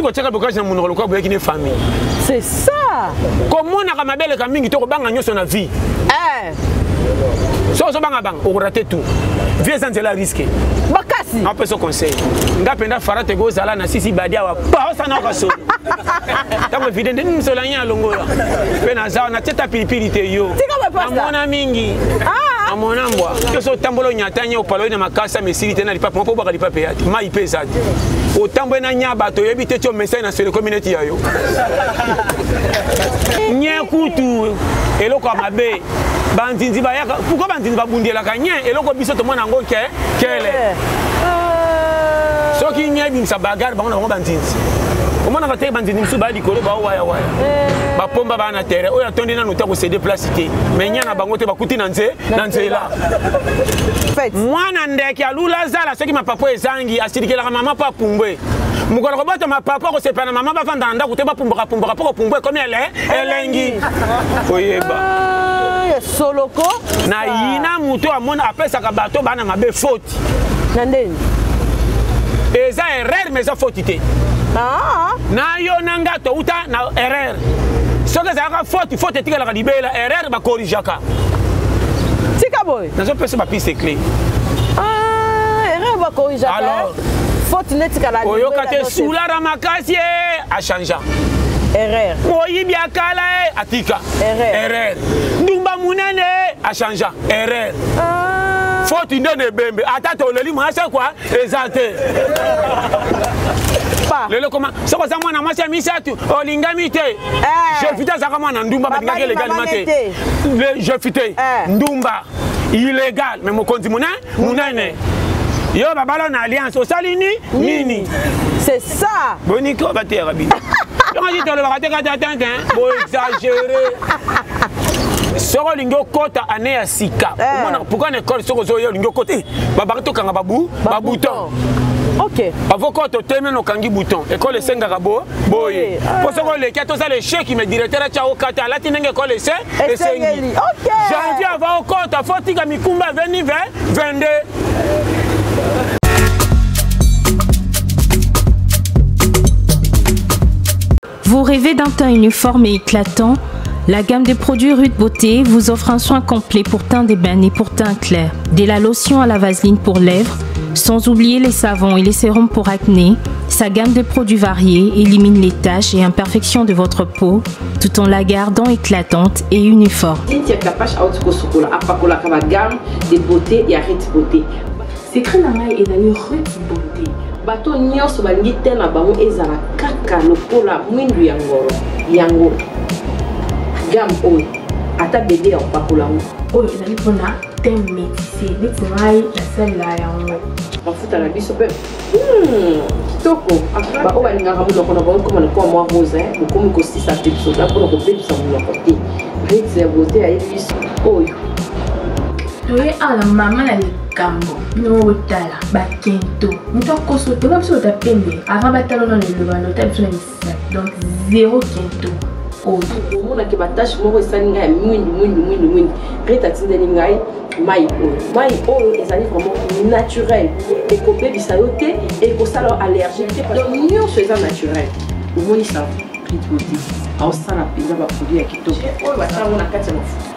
Boni kotiaka bocage na monoko lokola boyaki ne famille. C'est ça. Komonaka mabe eleka mingi to kobanga nyonso na vie. Eh. Soki ozobanga banga okorate tout. Vie eza nzela ya risque. Makasi. Napesa conseil. Nga mpenza fara te kozala na sisi badi awa pa osana oka solo. Ntango evide nde mosolo yango alongola. Mpe naza wana tieta pilipili te yo. Namona mingi. Ah. Namona mbwa. Yo so otambola onyata nye opaloli na makasa mesili te na lipapa mpo obwaka lipapa ya te. Mai mpe eza te. Otamboli na nya bato oyebi te ti omesai na solo ekomi neti ya yo. Nye kutu eloko ya mabe banzinzi bayaka pourquoi banzinzi babundelaka nye eloko biso tomona yango ke kele eh. Soki nye ebimisa bagare bango na bango banzinzi omonaka te banzinzi mosusu baya likolo baowayawaya eh. Bapomba baa na terrain oyo atondi nanu te akosede place te mais nya na bango te bakuti na nze na nzela. Mwana ndeke alula zala soki mapapo ezangi asilikelaka mama mpo apumbwe mokolo kobota mapapo akosepela na mama bafanda na ndako te bapumbwaka pumbwaka mpo kopumbwa ekomi ele elengi oyeba. Ah, soloko na yina moto amona apesaka bato bana mabe faute. Na ndeni eza erreur mais eza faute te. Ah. Na yo na nga touta na erreur. Soki ezalaka faute, faute etikalaka libela. Erreur bakorigaka. Tika boye. Nazopesa bapiste clé. Ah, erreur bakorigaka. Alors faute netikala. Oyoka te sulara makasi e achangea. Erreur. Moyibi akala e atika. Erreur. Erreur. Ndumba munene e achangea. Erreur. Ah. Faute nde na ebembe ata toleli mwasi kwa eza te. Lelo koma soki oza mwana mwasi ya misato olingami te. Eh. Jefite azalaka mwana ndumba balingaki Babali légalement mama te. nete. Le jefite Eh. ndumba illégal mais mokonzi monene yo babala na alliance osali ni nini? C'est ça. Boniko bateyaka bino yongo tolobaka te kata tante boexagere. Soki olingi okɔta ane ya sika Eh. omona pourquoi na ekole soki ozoya olingi okɔta eh, babaki tokanga babu babouton. Ok. Avokɔta otemi na okangi bouton ekole esengaka bo boye Ah. mpo soki oleki ata osala échec mais directeur atya okata alati ndenge ekole ese Esengeli. esengi. Ok. Janvier avant okɔta fo tika mikumba 20 22. Vous rêvez d'un teint uniforme et éclatant? La gamme de produits Ruth Beauté vous offre un soin complet pour teint d'ébène et pour teint clair. De la lotion à la vaseline pour lèvres, sans oublier les savons et les sérums pour acné, sa gamme de produits variés élimine les taches et imperfections de votre peau, tout en la gardant éclatante et uniforme. Cynthia Kapash auti kosukola apakolaka bagamme de beauté ya Ruth Beauté. Secret na ngai ezali Ruth Beauté. Bato nyonso balingi te na bango ezala kaka lokola mwindu ya ngoro yango gamme oyo ata bebe ya kopakola yango. Oyo ezali mpona teint métissé neti ngai nasalela yango. Mafuta na biso mpe kitoko. Baoyo balingaka monoko na bango ekoma lokola mwa rose eh, bokomi kosisa mpe biso ta mpona kobebisa monoko te. Ruth ya Beauté ayebi biso oyo. Toye awa na mama na likambo bino botala bakento moto akoso te biso bota pembe avant batala nano eloba na otala biso na misapi donc zéro kento oyo. Omonaki batashe moko esali ngai ya mwindu mwindu mwindu mwindu. Rita atindeli ngai mai oyo. Mai oyo ezali vraiment naturel, ekobebisa yo te, ekosala yo allergie te, donc nyonso eza naturel. Omoni sa Ruth Beauté aosala mpenza baproduit ya kitoko oyo batia yango na kati ya mafuta.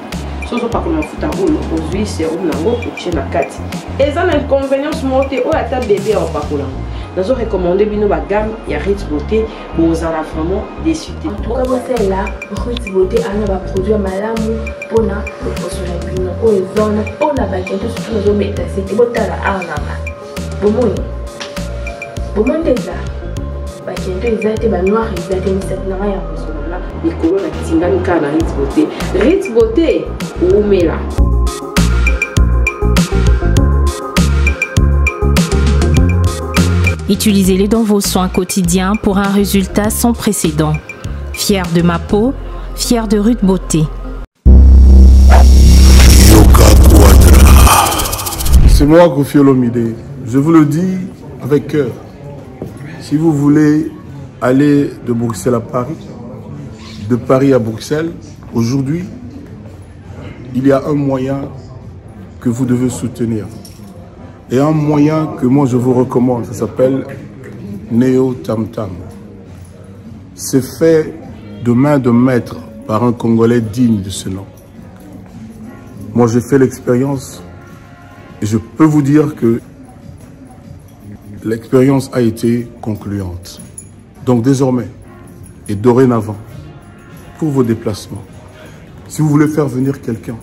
Soki ozopakola mafuta oyo ozwi sérum nango otie na kati, eza na inconvénience moko te. Oyo ata bebe ya kopakola yango. Nazo recommande bino bagamme ya Ruth Beauté, bozala vraiment déçu te. En tout cas bosalela Ruth Beauté ana baproduit ya malamu mpona loposo na bino oyo eza wana mpona bakento surtout nazobeta sete botala awa nanga bomoni bomoni nde eza bakento eza te banoir eza te misapi na ngai ya mozolola likolo na tingami kaka na Ruth Beauté. Ruth Beauté wumela. Utilisez-les dans vos soins quotidiens pour un résultat sans précédent. Fière de ma peau, fière de Ruth Beauté. Yoka Quadra. C'est moi, Koffi Olomide. Je vous le dis avec cœur. Si vous voulez aller de Bruxelles à Paris, de Paris à Bruxelles, aujourd'hui, il y a un moyen que vous devez soutenir. Et un moyen que moi je vous recommande, ça s'appelle Neo Tam Tam. C'est fait de main de maître par un Congolais digne de ce nom. Moi, j'ai fait l'expérience et je peux vous dire que l'expérience a été concluante. Donc désormais et dorénavant, pour vos déplacements, si vous voulez faire venir quelqu'un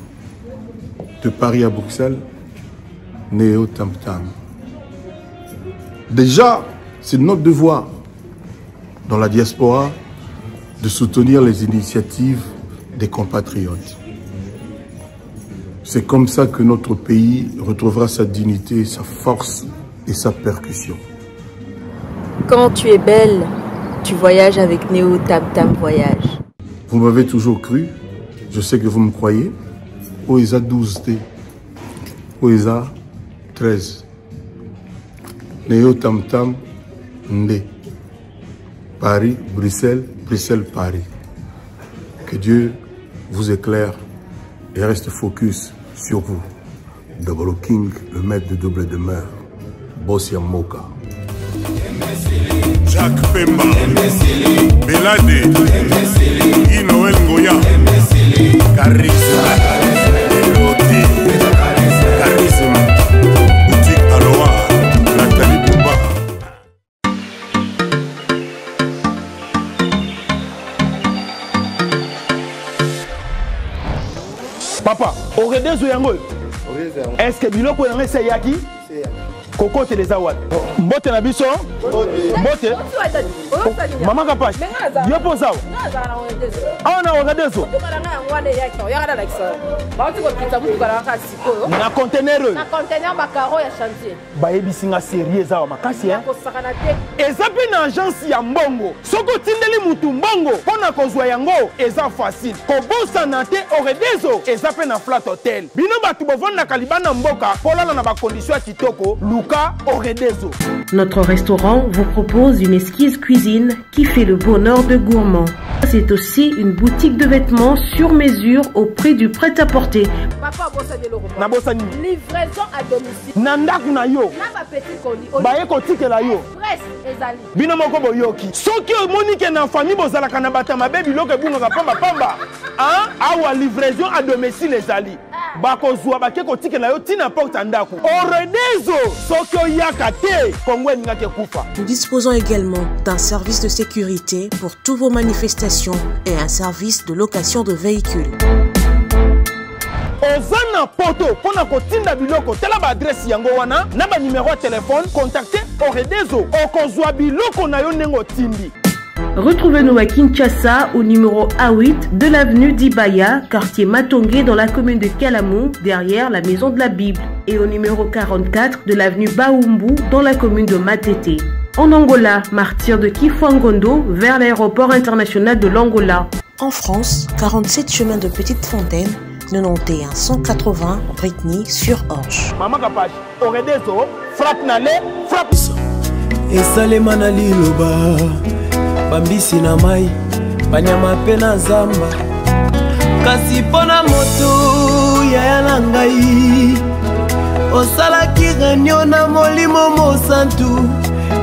de Paris à Bruxelles, Néo Tam Tam. Déjà, c'est notre devoir dans la diaspora de soutenir les initiatives des compatriotes. C'est comme ça que notre pays retrouvera sa dignité, sa force et sa percussion. Quand tu es belle, tu voyages avec Néo Tam Tam Voyage. Vous m'avez toujours cru, je sais que vous me croyez. OESA 12T, OESA 13. Néo Tam Tam Ndé. Paris, Bruxelles, Bruxelles, Paris. Que Dieu vous éclaire et reste focus sur vous. Double King, le maître de double demeure. Bossia Moka. Jacques Pemba, Belade, Guy Noël Ngoya, Charisme, Elote, Charisme, Boutique Aloha, Nathalie Bouba. Papa, oredezo yango oyo est ce que biloko yango esi eyaki kokotela eza wapi mbote na biso mbote mama kapash yo mpo oza awa na oredezo na contener oyo Bayebisi nga serie eza awa makasi hein. Kosakana te. Eza pe na agence ya mbongo. Soki otindeli mutu mbongo po na kozwa yango eza facile. Kobosana te Oredezo eza pe na Flat Hotel. Bino batu bovandaka libanda mboka po olala na ba conditions ya kitoko luka Oredezo. Notre restaurant vous propose une esquisse cuisine qui fait le bonheur de gourmands. C'est aussi une boutique de vêtements sur mesure au prix du prêt-à-porter. Papa abosani eloko moko. Nabosani. Livraison à domicile. Na ndako na yo. Na ba petit colis. Baye kotikela yo. Express ezali. Bino moko boyoki. Soki omoni ke na famille bozalaka na bato ya mabe biloko ebungaka pamba pamba. Hein? Awa livraison à domicile ezali. Bakozwa bake kotikela yo ti na porte ya ndako. Oredezo soki oyaka te Congo elingaki ekufa. Nous disposons également d'un service de sécurité pour toutes vos manifestations et un service de location de véhicules. Oza na poto mpo na kotinda biloko, tala ba adresse yango wana na ba numero ya telefone, contacte Oredezo, okozwa biloko na yo ndenge otindi. Retrouvez-nous à Kinshasa au numéro A8 de l'avenue d'Ibaya, quartier Matongé dans la commune de Kalamu, derrière la maison de la Bible, et au numéro 44 de l'avenue Baumbu dans la commune de Matete. En Angola, martyr de Kifuangondo vers l'aéroport international de l'Angola. En France, 47 chemin de Petite Fontaine, 91 180 Brittany sur Orge. Maman Kapash, Oredezo, frappe na le, frappe. Esalema na liloba, bambisi na mai, banyama mpe na zamba, kasi mpo na moto yaya na ngai osalaki reunion na molimo mosantu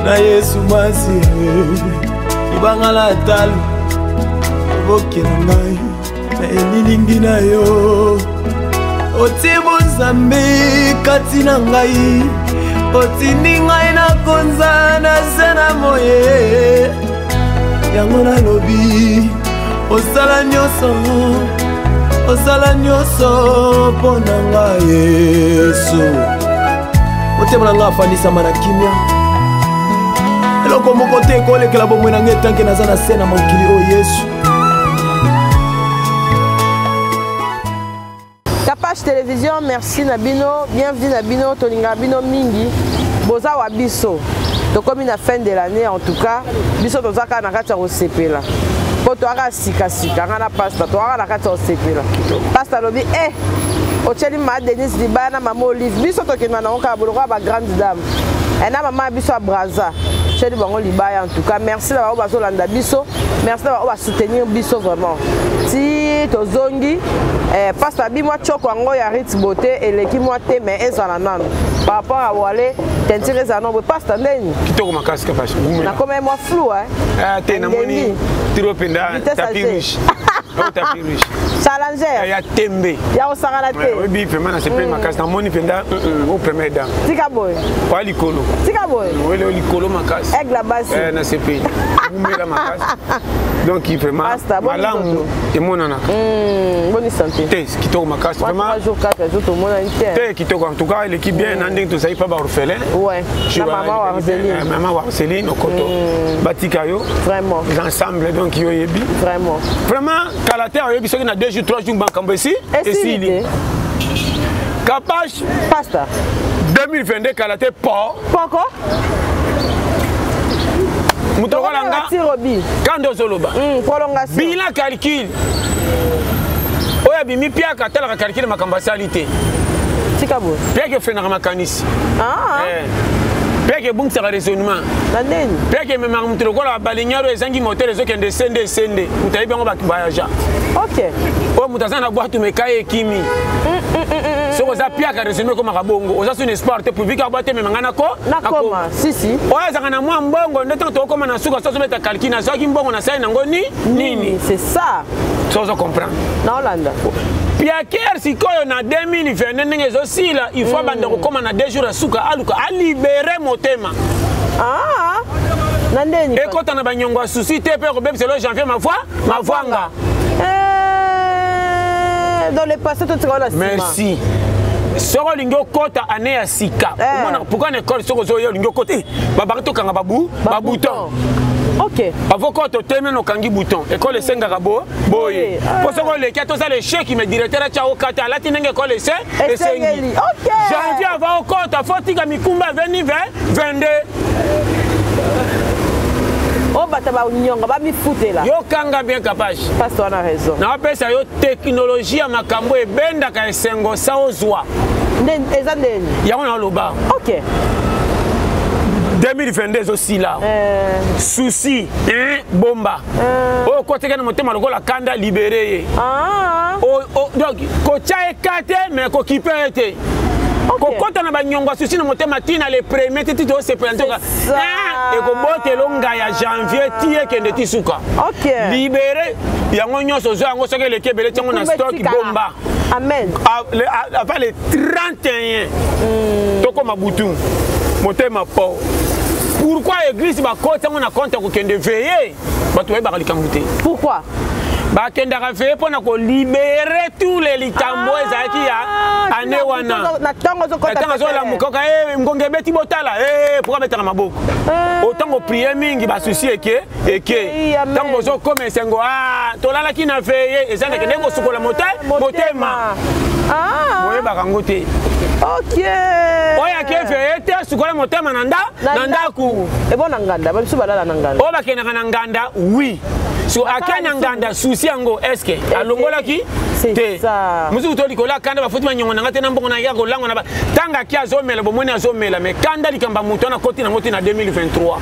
na Yesu Masiya, libanga la talo obokela ngai na elilingi na yo, otie bonzambe kati na ngai, otindi ngai nakonza na se na moye, yango nalobi osala nyonso, osala nyonso mpo na ngai Yesu. Motema na ngai afandisama na kimia, eloko moko te ekolekela bomoi na ngai etanke naza na se na mokili oyo Yesu. Kapash Télévision, merci na bino, bienvenue na bino, tolinga bino mingi, boza wa biso. Tokomi na fin de l'année en tout cas, biso toza kaka na kati ya kosepela. Po toyaka sika sika, nga na pasta, toyaka na kati ya kosepela. Pasta alobi, eh, otieli ma Denise libaya na mama Olive, biso tokenda nango kaka boloko ya ba grande dame. Eh, na mama ya biso ya Brazza, otieli bango libaya en tout cas, merci na bango bazolanda biso, merci na bango ba soutenir biso vraiment. Ti tozongi, eh, pasta abi mwa choko yango ya Ritz Beauté eleki mwa te mais ezala nanu. Par rapport à Wale, teinture ezala no boye pasta ndeni. Kitoko makasi kapashi. Nakoma mwa flou hein. Ah te namoni tiro penda tapis rouge. Oh tapis rouge. Challenger. Ya tembe. Ya osakana te. Oyebi vraiment nasepeli makasi namoni mpenza o première dame. Tika boye. Oya likolo. Tika boye. Oyele likolo makasi. Aigle basi. Eh nasepeli. Umela makasi. Donc vraiment malamu emonanaka. Bonne santé. Te kitoko makasi vraiment. 3 jours 4 jours tomonani te. Te kitoko en tout cas eleki bien na ndenge tozali pa ba orphelin. Ouais. Na maman Warzeline. Maman Warzeline okoto. Batika yo. Vraiment. Ensemble donc yo yebi. Vraiment. Vraiment kala te oyebi soki na 2 jours 3 jours makambo esi esili. Kapash. Pasta. 2022 kala te po. Poko. Moto lokola nga kanda ozoloba bilan calcul oyo abimi piaka atalaka calcul makambo asali te. Tika boye. Piaka efrenaka makanisi. Piaka ebungisaka raisonnement. Piaka ememaka moto lokola balignaro ezangi moteur ezokende esende esende moto ayebi yango bato voyagea. Oyo moto aza na bwatu meka ye ekimi. Soki oza piaka raisonnement ekomaka bongo oza sur espoir te public abwa te emema ngai nako nakoma sisi. Oyo azalaka na mwa mbongo nde ntango tokokoma na suka so azobeta calcul nazwaki mbongo nasali nango ni nini. C'est ça. So ozo comprendre. Naolanda. Piaker sikoyo na 2022 ndenge ezosila il faut abanda kokóma na 2 jours ya suka aluka alibere motema. Ah, na ndeni ekota na banyongo ya susi te mpe ekobebisa lo janvier mavwa mavwanga. Dans le passé totika na nsima. Merci. Soki olingi okota année ya sika omona pourquoi na école soki ozoya olingi okota babaki tokanga babu babouton. Ok. Avokota otemi na okangi bouton école esengaka bo boye mpo soki oleki ata osala échec mais directeur atya okata alati ndenge école ese esengi. Janvier avant okota fo tika mikumba 2022. Oyo bato banyonga bamifutela. Yokanga bien Kapash. Pasteur wana raison. Napesa yo technologie ya makambo ebendaka esengo sa ozwa. Eza ndeni? Yango naloba. Ok. 2022 ezosila. Souci, hein, bomba. Oyo okotaki na motema lokola kanda libéré ye. Donc kotya ye ka te mais kokipe ye te. Kokota na banyongo ya souci na motema ntina le premier te ti tosepela ntoka ekobotela ngai ya janvier ti ekende ti suka. Libéré yango nyonso ozwa yango soki eleki ebele tiango na stock bomba. Amen. Avant le 31 tokoma butu motema po. Pourquoi église bakoti yango na compte ya kokende veiller bato bayebaka likambo te? Pourquoi? Bakendaka veiller mpona kolibere tous les likambo ezalaki ya année wana. Na ntango azolamuka oka ngonga ebeti botala pourquoi betaka maboko? Otango prie mingi basusi eke eke ntango bozokoma esengo tolalaki na veiller eza na kende kosukola motema. Boyebaka yango te. Ok. Oyo ake veiller te asukola motema na ndako. Ebo na nganda, ba biso balala na nganda. Oyo bakendaka na nganda, oui. So ake na nganda souci yango est-ce que alongolaki te? Mosusu to likolo akanda bafuti banyongo na nga te na mbongo na ya kolangwa na ba tanga ki azomela bomoni azomela mais kanda likambo ya moto wana akoti nango te na 2023.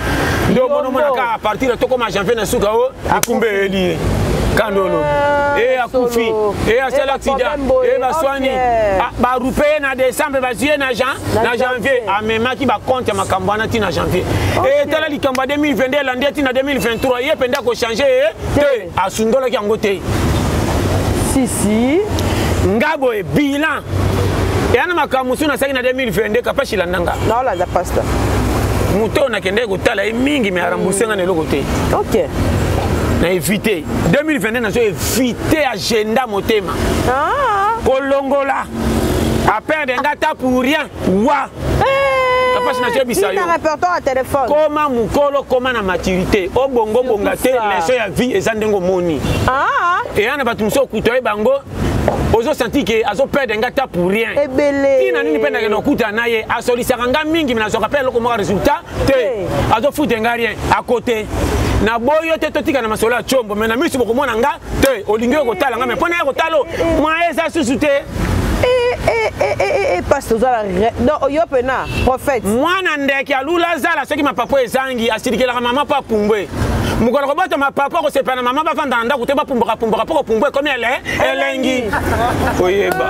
Nde omoni omonaka à partir ya tokoma janvier na suka o likumba eyeli ye. Kanda olobi. Akufi. Asala accident. Baswani. Barupe ye na décembre, bazwi ye na janvier. Amemaki bacompte ya makambo wana ti na janvier. Tala likambo ya 2022 elandi ye ti na 2023. Ye mpenza akochange ye te. Asundolaki yango te. Si, si. Nga boye bilan. Eya na makambo mosusu nasalaki na 2022 Kapashi landa nga. Naolanda pasteur. Moto oyo nakendaki kotala ye mingi mais aremboursé nga na eloko te. Ok. Na éviter. 2022 nazo éviter agenda motema. Kolongola. A perdre nga ta pour rien. Wa. Kapashi nazoyebisa yo. Na répertoire ya téléphone. Koma mokolo, koma na maturité. Obongo bonga te, leçon ya vie eza ndenge omoni. Eya na bato mosusu okuta ye bango ozo sentir que azo perdre nga ta pour rien. Ebele. Tina nini pe nakende kokuta na ye, asolisaka nga mingi mais nazwaka pe eloko moko résultat te. Azo foutre nga rien à côté. Na boyo te totika na masolo ya tshombo mais na misu bokomona nga te, olingi kotala nga mais mpona ya kotala mwa eza susu te. Pasteur, oza na non, yo pena prophète. Mwana ndeke alula zala soki mapapo ezangi asilikelaka mama pa pumbwe. Mokolo kobota mapapo akosepela na mama bavanda na ndako te bapumbwaka pumbwaka mpo kopumbwa ekomi elengi. Oyeba.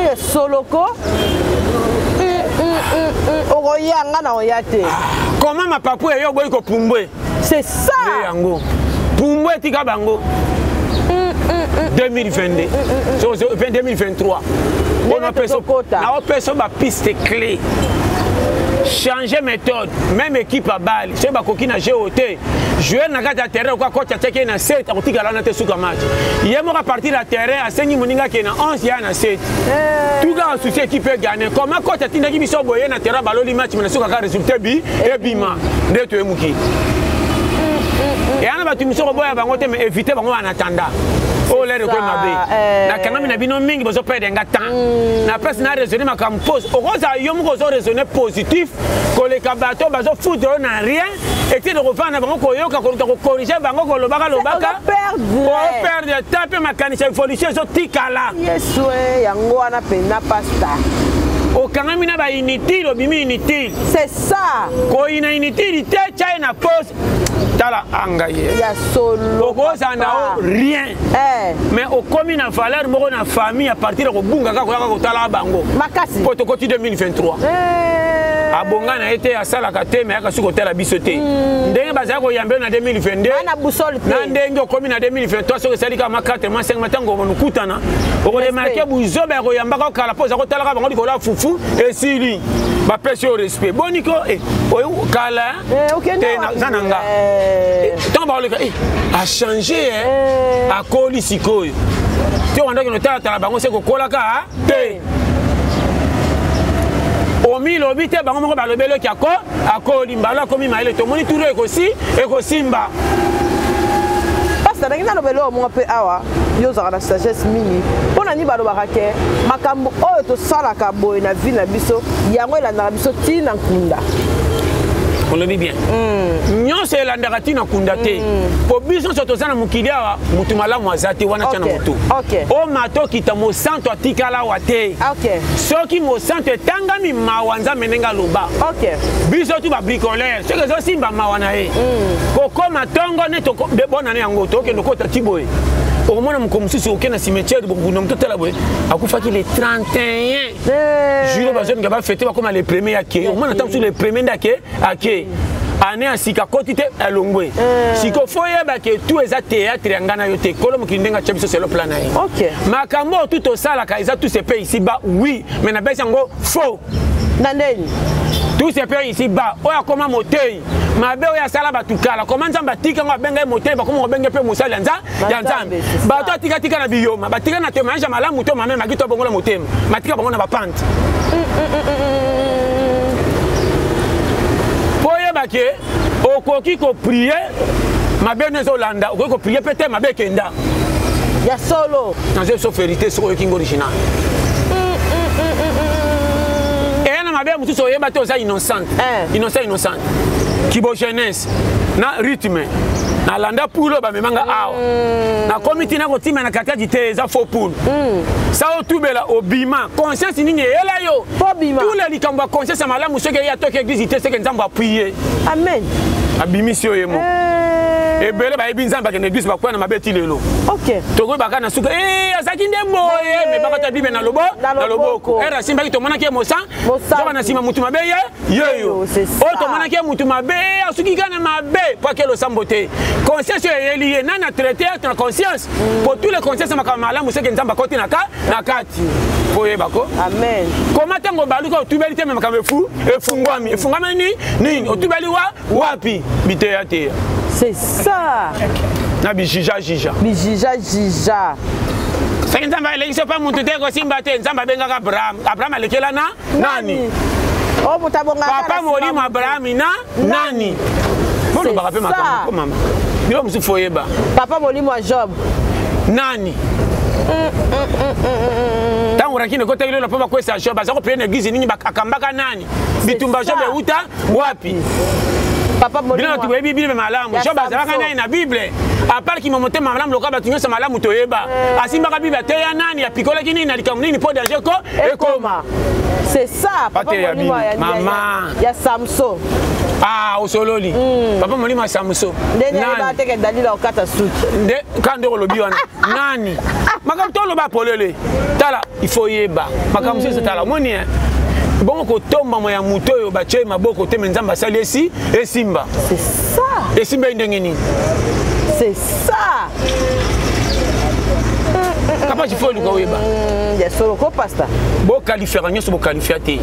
Ya soloko. Okoya nga na oya te. Ah, comment mapapu eyo oboyi kopumbwe? C'est ça. Nde yango. Pumbwe tika bango. 2022 2023 naopesa bapiste clé changer méthode même équipe ya bale soki bakoki na jeu te joueur na kati ya terrain okoka coach atiaki ye na 7 akotikala wana te suka match ye moko apartir ya terrain asengi moninga ake na 11 ya na 7 tout kaka souci équipe egane comment coach atindaki biso boye na terrain baloli match me na suka kaka résultat bi ebima nde toyemuki eya na bato mosusu koboya bango te mais éviter bango en attendant oyo lere ekoyi mabe eh. nakangami na bino mingi bozoperde nga temps mm. na place na raisonne makambo pose okozala yo moko ozo raisonne positif koleka bato bazofuta yo na rien etinde kovanda na bango koyoka koluka kokorige bango kolobaka lobaka operdre temps mpe makanisi ya évolution ezotikala yesu eh, yango wana mpenza pasta okangami na bainutile obimi inutile c'est ça koyina inutile te tya ye na pose tala anga ye ya solo okozala na yo rien eh. mais okomi na valeur moko na famille à partir ya kobunga kaka koyaka kotala bango makasi mpo tokoti 2023 eh. abonga na ye te asalaka te me ayaka soki kotala biso te hmm. ndenge bazali koyamba yo na 2022 na ndenge okomi na 2023 soki esali kaka ma 4 ma 5 ma ntango omonokutana okoremarke buzoba ya koyambaka okala mpo oza kotalaka bango likolo ya fufu esili bapesi yo respect boniko eh, oyo kala eh, te naza na nga ntango bakoleka achange akoli sikoyo te wandaki notalatala bango se kokolaka te omilobi te bango moko balobi eloki ako akoli mbala akomi mayele tomoni turo ekosi ekosimba pasta ndenge naloba eloko moko mpe awa yo ozalaka na sagesse mingi mpo na nini balobaka ke makambo oyo tosalaka boye na vie na biso yango elandaka biso ti na nkunda olobi bien mm. nyonso elandaka ti na kunda te mm. po biso nyonso toza na mokili awa motu malamu aza te wana tya na motu okay. omata okita mosantu atikala awa te okay. soki mosantu etangami mawa nzambe ndenge aloba okay. biso tu babricolere soki ezosimba mawa na ye mm. kokoma ntongo ne bonane yango tokende okota ti boye okomona mokolo mosusu oke na cimetière bokokunda moto otala boye akufaki le 31 juillet bazolinga bafete bakoma le premier ake okomona ntango mosusu le premier nde ake ake ane ya sika akoti te alongwe eh. siko fo oyeba ke tout eza théâtre ya ngai na yo te kolo mokili ndenge atya biso selo plan na ye makambo oyo tout tosalaka eza tout se paye ici bas oui mais nabesi yango faux na ndeni tout se paye ici bas oyo akoma motei mabe oyo asala bato kala koma nzambe atika yango abenga ye motei bakoma kobenga mpe mosali ya nzambe bato atikatika na biyoma batika na témoignage ya malamu to mame maki to abongola motema matika bango na bapante mpo oyeba ke okoki koprie mabe no ezolanda okoki koprie mpe te mabe ekenda ya solo nazo biso verité soki oyoki ngo original eya na mabe mosusu oyeba te oza innocente eh. innocent innocente kibo jeunesse na rythme nalanda poule oyo bamema nga awa mm. nakomi ntina kotima na katikati te eza faux poule mm. sa otubela obima conscience nini eyela yo tula likambo ya conscience ya malamu soki eya toki eglise te seke nzambe apuye amen abimisi yo ye moko eh. ebele bayebi nzambe akende eglise bakwea na mabe ti lelo tokoki baka na suka eh, azalaki nde boye me bakata bible na loboko ere asimbaki tomonaki ye mosa zoka na nsima motu mabe ye yeyo oyo tomonaki ye motu mabe asuki kaka na mabe mpo ake losambo te conscience oyo eyeli ye nani atraite ye na conscience mpo mm. tous les conscience makambo malamu seke nzambe akoti na kati mpo oyeba ko amen koma ntango obaluka otubeli te me makambo efu efungwami efungwami nini nini otubeli wa wapi biteya teya c'est ça na bijija jija bijija jija soki nzambe alekisi yo mpa motu te kosimba te nzambe abengaka abraham abraham alekela na nani oh, papa molimo abraham na nani bolobaka mpe makambo ko mama bilo mosusu foyeba papa molimo ya job nani ntango rakini ekotaki lelo mpo bakwesa job aza kopeye na eglize nini akambaka nani bitumba job euta wapi bino bato boyebi bible malamu job azalaka nani na bible apart kima motema malamu lokola bato nyonso malamu toyeba eh. asimbaka bible ateya nani apikolaki nini na likambo nini mpo danger ko ekoma c'est ça papa molimo ya, mama ya samson ah osololi mm. papa molimo ya samson ndenge ayeba teke dalila okata suki nde ka nde olobi wana nani makambo toloba polele tala il faut yeba makambo mosusu tala omoni eh? Bongo kotombama ya moto oyo batye maboko te, me Nzambe asali esi esimba. C'est ça. Esimba ye ndenge nini? C'est ça. Papa, il faut oluka oyeba. Ya solo ko pasta. Bokalifiaka nyonso, bokalifia te.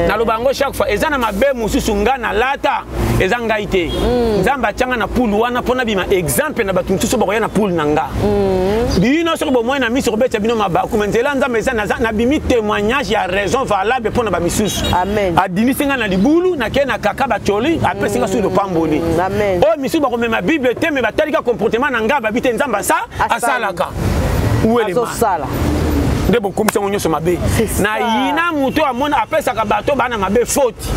Naloba yango chaque fois, eza na mabe mosusu nga nalata, eza ngai te. Nzambe atianga na poule wana mpo nabima exemple na bato mosusu bakoya na poule na nga. Bino soki bomoi na miso kobetisa bino mabaku, me nzela Nzambe eza nabimi témoignage ya raison valable mpo na bamisusu. Adimisi nga na libulu, nakei na kaka batioli, apesi nga suki lopamboli. Oyo misusu bakomema Bible te, me batalika comportement na nga, babi te Nzambe asa asalaka uelema nde bokomisi yango nyonso mabe. Nayina moto amona apesaka bato bana mabe faute.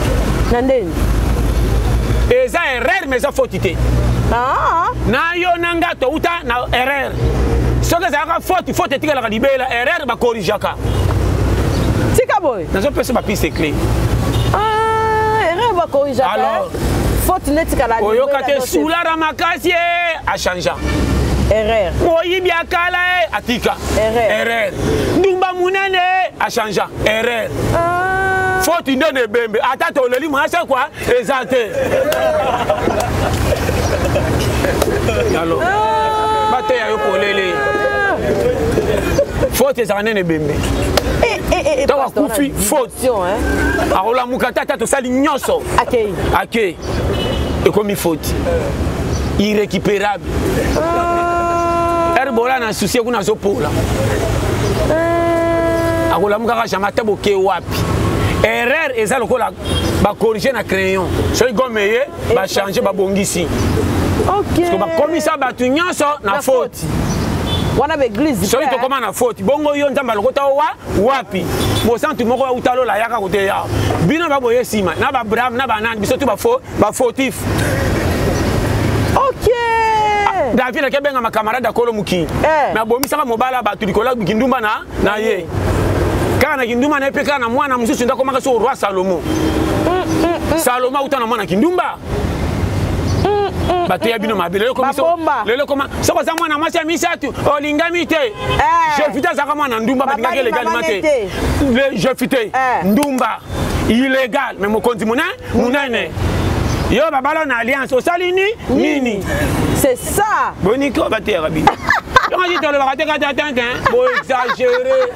Na ndeni eza erreur, mais eza faute te. Na yo na nga touta na erreur. Soki ezalaka faute, faute etikalaka libela. Erreur bakorigaka. Tika boye. Nazopesa bapiste clé. Erreur bakorigaka. Alors faute netikala. Oyoka te sulara makasi ye achangea. Erreur. Moyibi akala ye atika. Erreur. Erreur. Ndumba munene achangea. Erreur. Faute nde na ebembe, ata toleli mwasi kwa eza te. Alors bateya yo polele, faute ezalaka nene ebembe. Ntango akufi, faute akolamuka te, ata tosali nyonso akei, ekomi faute irrécupérable. Ere bola na susi kuna azopola, akolamukaka jamais ata boke wapi. Erreur eza lokola bacorrige na crayon, soki gomme eye, bachange, babongisi. Parce que bakomisa bato nyonso na faute. Wana baeglise. Soki tokóma na faute bongo, yo Nzambe alokota wa wapi? Mosantu moko auta lola ayaka koteya bino, baboye nsima na babrave na banani, biso tu bafautif. David ake benga macamarade akolo mokili, me abomisaka mobala bato likolo ya kindumba na ye, kaka na kindumba na ye mpe kaka na mwana mosusu nde akomaka so roi Salomo. Salomo auta na mwana kindumba. Bateya bino mabe. Lelo koma soki oza mwana mwasi ya misato, olingami te. Jefite azalaka mwana ndumba, balingaki légalement te. Jefite ndumba illégal, mais mokonzi monene. Yo babala na alliance, osali ni nini? C'est ça. Boniko bateyaka bino yongo tolobaka te kata tante boexagere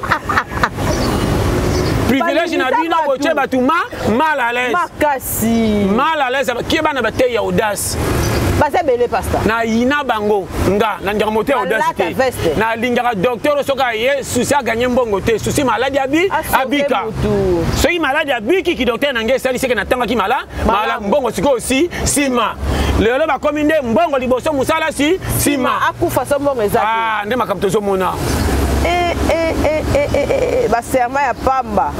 privilège na bino, botie bato ma mal à l'aise. Makasi. Mal à l'aise kie bana bateyi ya audace. Baza ebele, pasta. Nayina bango. Nga nalingaka moto ya audace te. Nalingaka docteur soki aye, susi aganye mbongo te, susi maladi abi abika. Soki maladi abiki, ki docteur na ngai esali seke natangaki mala mala mbongo. Sikoyo si nsima lelo bakomi nde mbongo liboso, mosala si nsima. Akufa so mbongo eza. Nde makambo tozomona. Baserment ya pamba.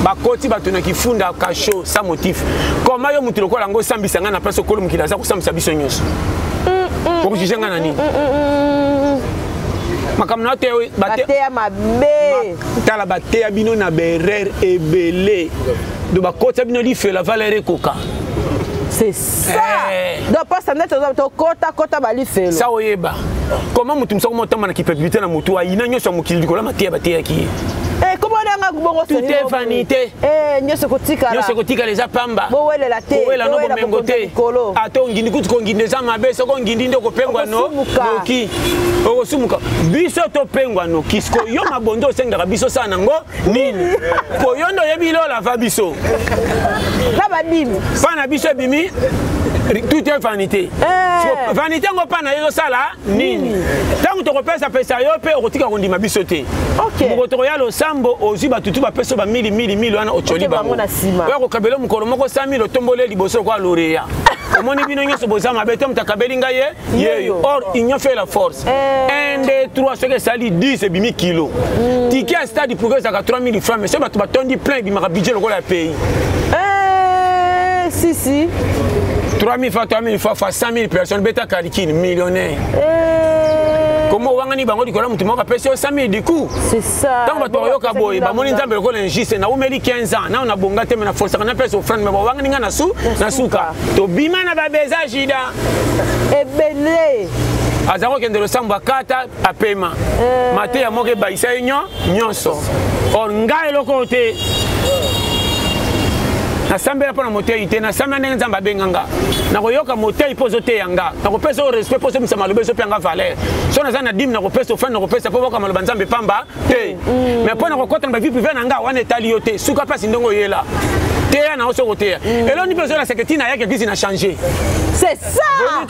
Bakoti bato na kifunda kasho sans motif. Koma yo motu lokola yango osambisa ngai na place okolo mokili aza kosambisa biso nyonso, okojuge ngai na nini? Makambo na te. Bateya mabe. Tala, bateya bino na baerreur ebele, do bakotisa bino lifela valeur ekoka. C'est ça. Donc pasta, nde tokota kota balifelo. Sa oyeba koma motu mosoko motamba na culpabilité na motu ayina nyonso ya mokili likolo ya mateya bateyaki ye. Komona bongo. Tout est vanité. Nyonso kotikala. Nyonso kotikala eza pamba. Bowelela te. Kowela no bomengo te. Ata ongindi kutu, kongindi eza mabe. Soki ongindi nde okopengwa no noki, okosumuka. Biso topengwa noki. Siko yo mabondo osengaka biso sala nango nini? Po yo nde oyebi lola va biso. Na badimi. Mpa na biso ebimi tout est vanité. Vanité yango mpa na yo ezosala nini? Ntango tokopesapesa yo mpe okotika kondima biso te. Moko tokoya losambo, ozwi batutu bapesa bamili mili mili wana, otyoli bango oya kokabela mokolo moko 100 mille, otomboli liboso lokola loreya. Omoni bino nyonso boza mabe te, moto akabeli ngai ye yeyo. Or union fait la force. 1 2 3, soki esali 10, ebimi kilo. Ticket ya stade pourquoi ezalaka 3000 francs? Mais soki bato batondi plein, ebimaka budget lokola ya pays. Si si. 3000 fois 3000 fois fois 100 000 personnes, beta calcul, millionnaire. Komo owangani bango likolo ya motu moko apesi yo 100 000 du coup. C'est ça. Ntango bato bayoka boye, bamoni Nzambe lokola injuste. Naumeli 15 ans nao nabonga te, me naforsaka napesa offrande, me bawangani ngai na su na suka tobima na babeza jida. Ebele. Aza kokende losambo, akata apema mateya moko ebayisa ye nyonso. Or ngai eloko oyo te. Nasambela mpo na motei te, nasambela ndenge Nzambe abenga nga. Nakoyoka motei mpo ozoteya nga, nakopesa yo respect mpo ozobimisa maloba ezopia nga valeur. So naza na dime nakopesa, ofani nakopesa mpo boyoka maloba Nzambe pamba te. Mais mpo nakokɔta na bavie privé na nga wana etali yo te, suka mpasi ndenge oyela. Teya na yo soki oteya. Eloni mpe ozolasaka ntina ayaki eglise na changer. C'est ça!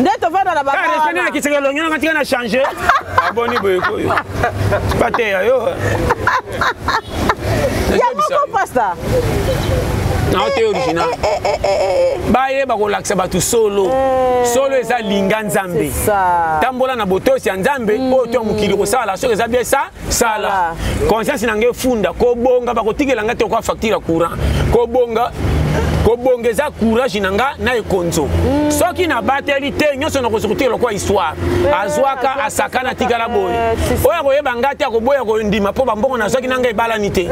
Nde tovanda na baba. Respect na kisaka elongi na tika na changer. Aboni boye koyo. Bateya yo. Yango ko pasta. Na te original. Bayeba kolakisa bato solo. Solo eza linga Nzambe. Tambola na botosi ya Nzambe oyo to mokili kosala soki eza bien sa sala. Conscience na ngai efunda kobonga bakotikela ngai te kwa facture ya courant. Kobonga kobonga eza courage na nga na ekonzo. Soki nabateli te nyonso nakoki kotikela lokola histoire. Azwaka asakana tikala boye. Oyo akoyeba nga te akoboya kondima mpo bambongo nazwaki na ngai ebalani te.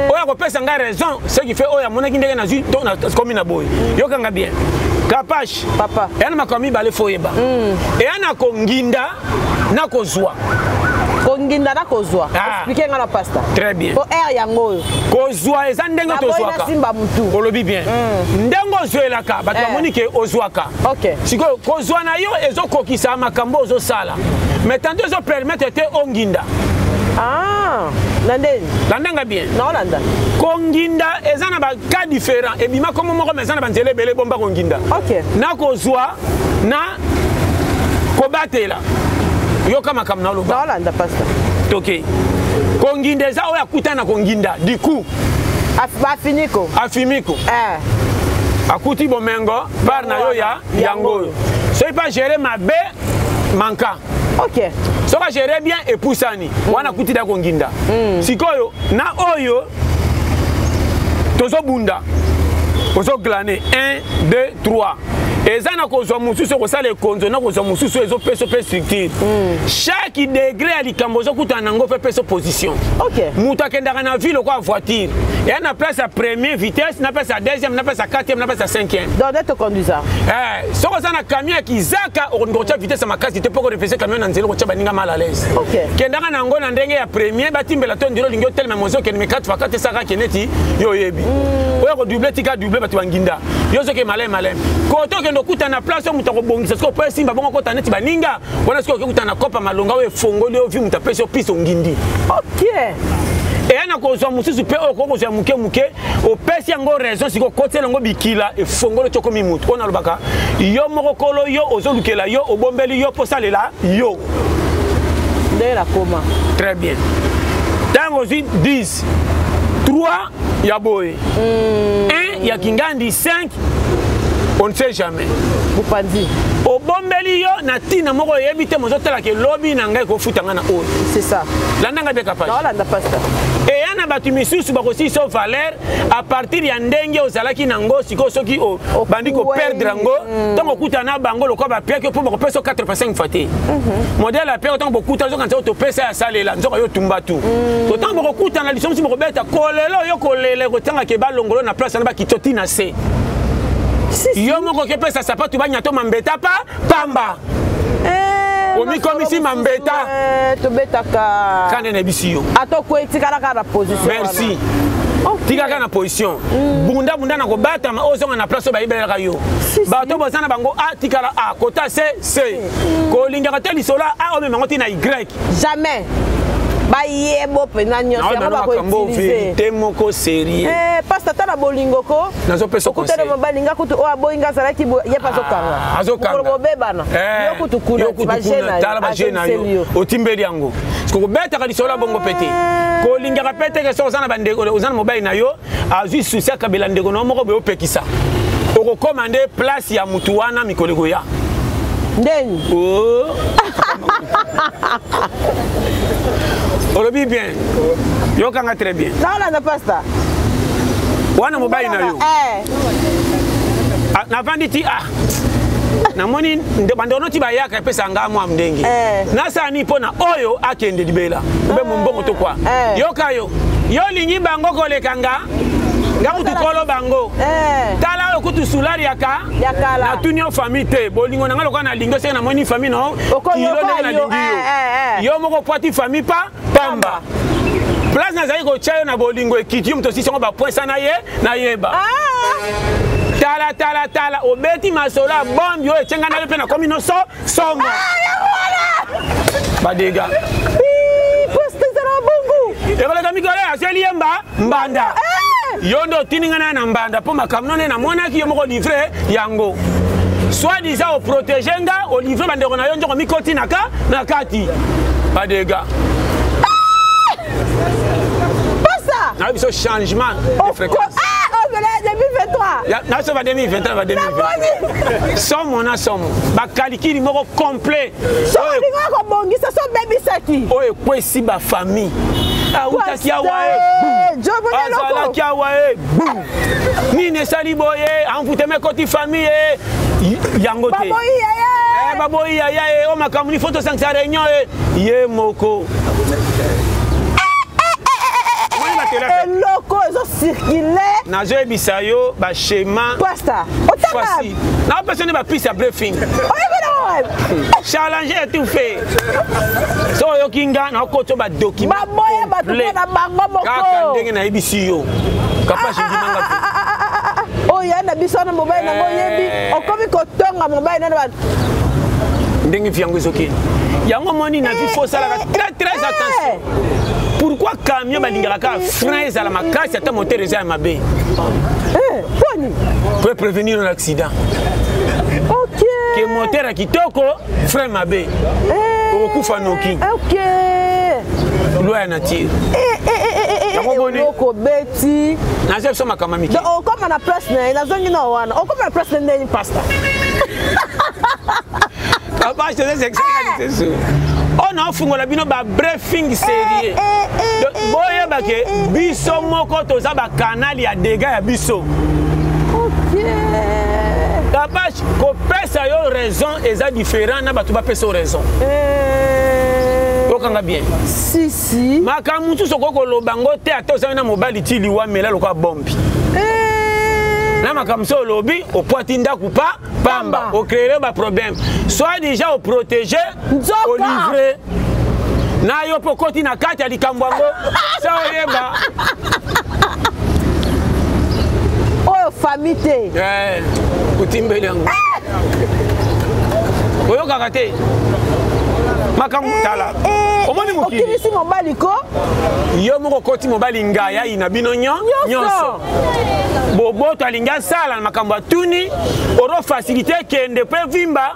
Oyo akopesa ngai raison ce qui fait oyo amonaki ndenge nazwi to nakomi na boye. Yokanga bien. Kapash. Papa. Eya na makambo mibale fo oyeba. Eya na konginda na kozwa. Konginda na kozwa. Expliquer nga na pasta. Très bien. Po air yango oyo. Kozwa eza ndenge tozwaka. Simba mutu. Olobi bien. Ndenge ozwelaka bato bamoni ke ozwaka. Sikoyo kozwa na yo ezokokisa makambo ozosala. Mais tantôt ezo permettre te onginda. Ah, na ndeni. Landanga bien. Naolanda. Konginda eza na ba cas différents. Ebima kombo moko mais eza na banzela ebele bomba konginda. Na kozwa na kobatela. Yoka makambo na oloba. Naolanda pastor. Toke. Konginda eza oyo akuta na konginda du coup. Afiniko. Afimiko. Akuti bomengo par na yo ya yango oyo. Soki pas gérer mabe manka. Soki a gérer bien epusani. Wana akuti da konginda. Sikoyo na oyo tozobunda. Ozo glaner 1 2 3. Eza na kozwa mosusu okosala ekonzo na kozwa mosusu ezopesa mpe structure. Chaque degré ya likambo ozokutana nango mpe pesa position. Moto akendaka na ville lokola voiture. Eya na place ya première vitesse, na place ya deuxième, na place ya quatrième, na place ya cinquième. Donc nde toconduisa. Soki oza na camion ya kizaka okolinga kotya vitesse ya makasi te mpo korefese camion na nzela okotya baninga mal à l'aise. Kendaka na yango na ndenge ya premier batimbela to ndilo olingi otelema mozo okende me 4 fois 4 esaka ke neti yo oyebi. Oyo kodouble tika double bato banginda. Yo soki maleme maleme. Koto okende okuta na place oyo moto akobongisa sikoyo po esimba bongo okota neti baninga wana sikoyo okekuta na kopa malonga oyo efongoli yo vi moto apesi yo piste ongindi. Eya na kozwa mosusu mpe oyo okoki kozwa moke moke opesi yango raison sikoyo okotela yango bikila efongoli ti okomi motu. Oyo nalobaka yo moko kolo yo ozolukela yo obombeli yo mpo osalela yo. Ndenge nakoma. Très bien. Ntango ozwi 10, 3 ya boye, 1 ya kingandi, 5 on ne sait jamais. Bopandi. Obombeli yo na tina moko oyebi te mozotalaka elobi na ngai kofuta ngai na oyo. C'est ça. Landa ngai mpe kapasi. Naolanda pasteur. Eya na bato misusu bakosilisa yo valeur à partir ya ndenge ozalaki nango sikoyo soki obandi koperdre yango ntango okutana na bango lokola bapiaki yo mpo bakopesa yo 4 fois 5 fois te. Modèle ya piaki ntango bokuta ozokanisa oyo topesa ya salela nzoka yo tumba tu. To ntango bokokutana liso mosusu bokobeta kolela oyo kolela ekotangaka ebalongolo na place wana bakito ti na se. Yo moko okepesa sapatu banyato mambeta pa pamba. Omikomisi mambeta. Tobetaka. Kande na ebisi yo. Ata okwei tikala kaka na position wana. Merci. Tikala kaka na position. Bunda bunda na kobatama ozonga na place oyo bayibelaka yo. Bato boza na bango A tikala A, kota C C. Kolingaka te lisolo A omema yango ti na Y. Jamais. Bayebo mpenza nyonso yango bakoutilize. Vérité moko sérieux. Pasteur tala bolingo ko. Nazopesa conseil. Okutana mobali nga kutu oyo aboyi nga azalaki boye, ye mpe azokanga. Azokanga. Mokolo bobebana. Yo kutu kuna, Yo kutu ba kuna, jeune na yo, tala ba jeune na yo. azongiseli yo. Otimbeli yango. Parce que kobetaka lisolo ya bongo pe te. Kolingaka pe te ke soki oza na bandeko, oza na mobali na yo, azwi souci akabela ndeko na yo moko boye opekisa. Okokoma nde place ya mutu wana mikolo ekoya. Ndeni? Oh. Olobi bien. Yokanga très bien. Naolanda pasteur. Wana mobali na yo. Ah, navandi ti ah. Namoni bandeko noti bayaka epesa nga mwa ndenge. Nasala nini mpo na oyo akende libela. Obe mombongo to kwa. Yoka yo. Yo lingi bango koleka nga. Nga kutu kolo bango. Tala oyo kutu sulari ya ka. Ya kala. Natuni yo famille te. Bolingo na nga lokola nalingi yo, seke namoni famille na yo. Okoyoka Kilo ndenge yo, nalingi yo. Yo moko pwati famille pa pamba. Place nazali kotia yo na bolingo ekiti yo moto osisi yango ba point sa na ye, nayeba. Tala tala tala obeti masolo ya bombi oyo etyenga na yo mpe nakomi no so somo. Ah, Badega. Poste ezala bongo. Ekoleka mikolo azweli ye mba mbanda. Eh! Yo nde otindi ngai na na mbanda mpo makambo none namonaki yo moko livre yango. Soit disant oprotege nga olivre bandeko na yo nzoko mikoti na ka na kati. Badega. Pasta. Na biso changement de fréquence. Ah, oh, 2023. Na biso ba 2023 ba 2023. Somo na somo. Ba calcul moko complet. So olinga kobongisa so obebisaki. Oyo ekwesi ba famille. Awutaki awa e. Azalaki awa e. Nini esali boye envoûtement ekoti famille e. Yango te. Baboyi yaya. Eh, baboyi yaya e. O makambo ni faut tosangisa réunion e. Ye moko. Eloko ezo circule. Nazoyebisa yo ba schéma. Pasta. Otanga. Napesa nde ba piste ya briefing. Oyebi na Challenge et tout fait. So oyoki nga nakoto ba document. Baboya bato mpo na bango moko. Kaka ndenge nayebisi yo. Kapasi ndimanga te. Oyo ya na biso wana mobali nango oyebi okomi kotonga mobali nano bato. Ndenge vi yango ezokende. Yango moni na vie faut osalaka très très attention. Pourquoi camion balingaka kaka frein ezala makasi ata moteur eza ya mabe? Poni. Pour prévenir un accident. Ok. Ke moteur ya kitoko frein mabe. Okokufa noki. Ok. Loi ya nature. Yango boni. Eloko beti. Naza biso makambo mike. Donc okoma na place na ye nazongi na wana. Okoma na place na ndeni pasta. Papa, je te laisse expliquer. oyo naofungola bino ba briefing sérieux boyeba ke biso moko toza bakanal ya dégâts ya biso. Kabash kopesa yo raison eza différent na bato bapesa yo raison. Okanga bien. Si si. Makambo mosusu okoki koloba ngo te ata ozali na mobali ti liwa mela lokola bombi. Na makambo mosusu olobi opwati ndako pa pamba ocréer ba problème. Soit déjà oprotege olivre na yo mpo okoti na kati ya likambo yango sa oyeba. Oyo famille te. Otimbeli yango. Oyokaka te. Makambo tala. Omoni mokili. Okimisi mobali ko? Yo moko okoti mobali ngaya na bino nyonso. Boboto alingi asala na makambo atuni oro facilité kende mpe vimba.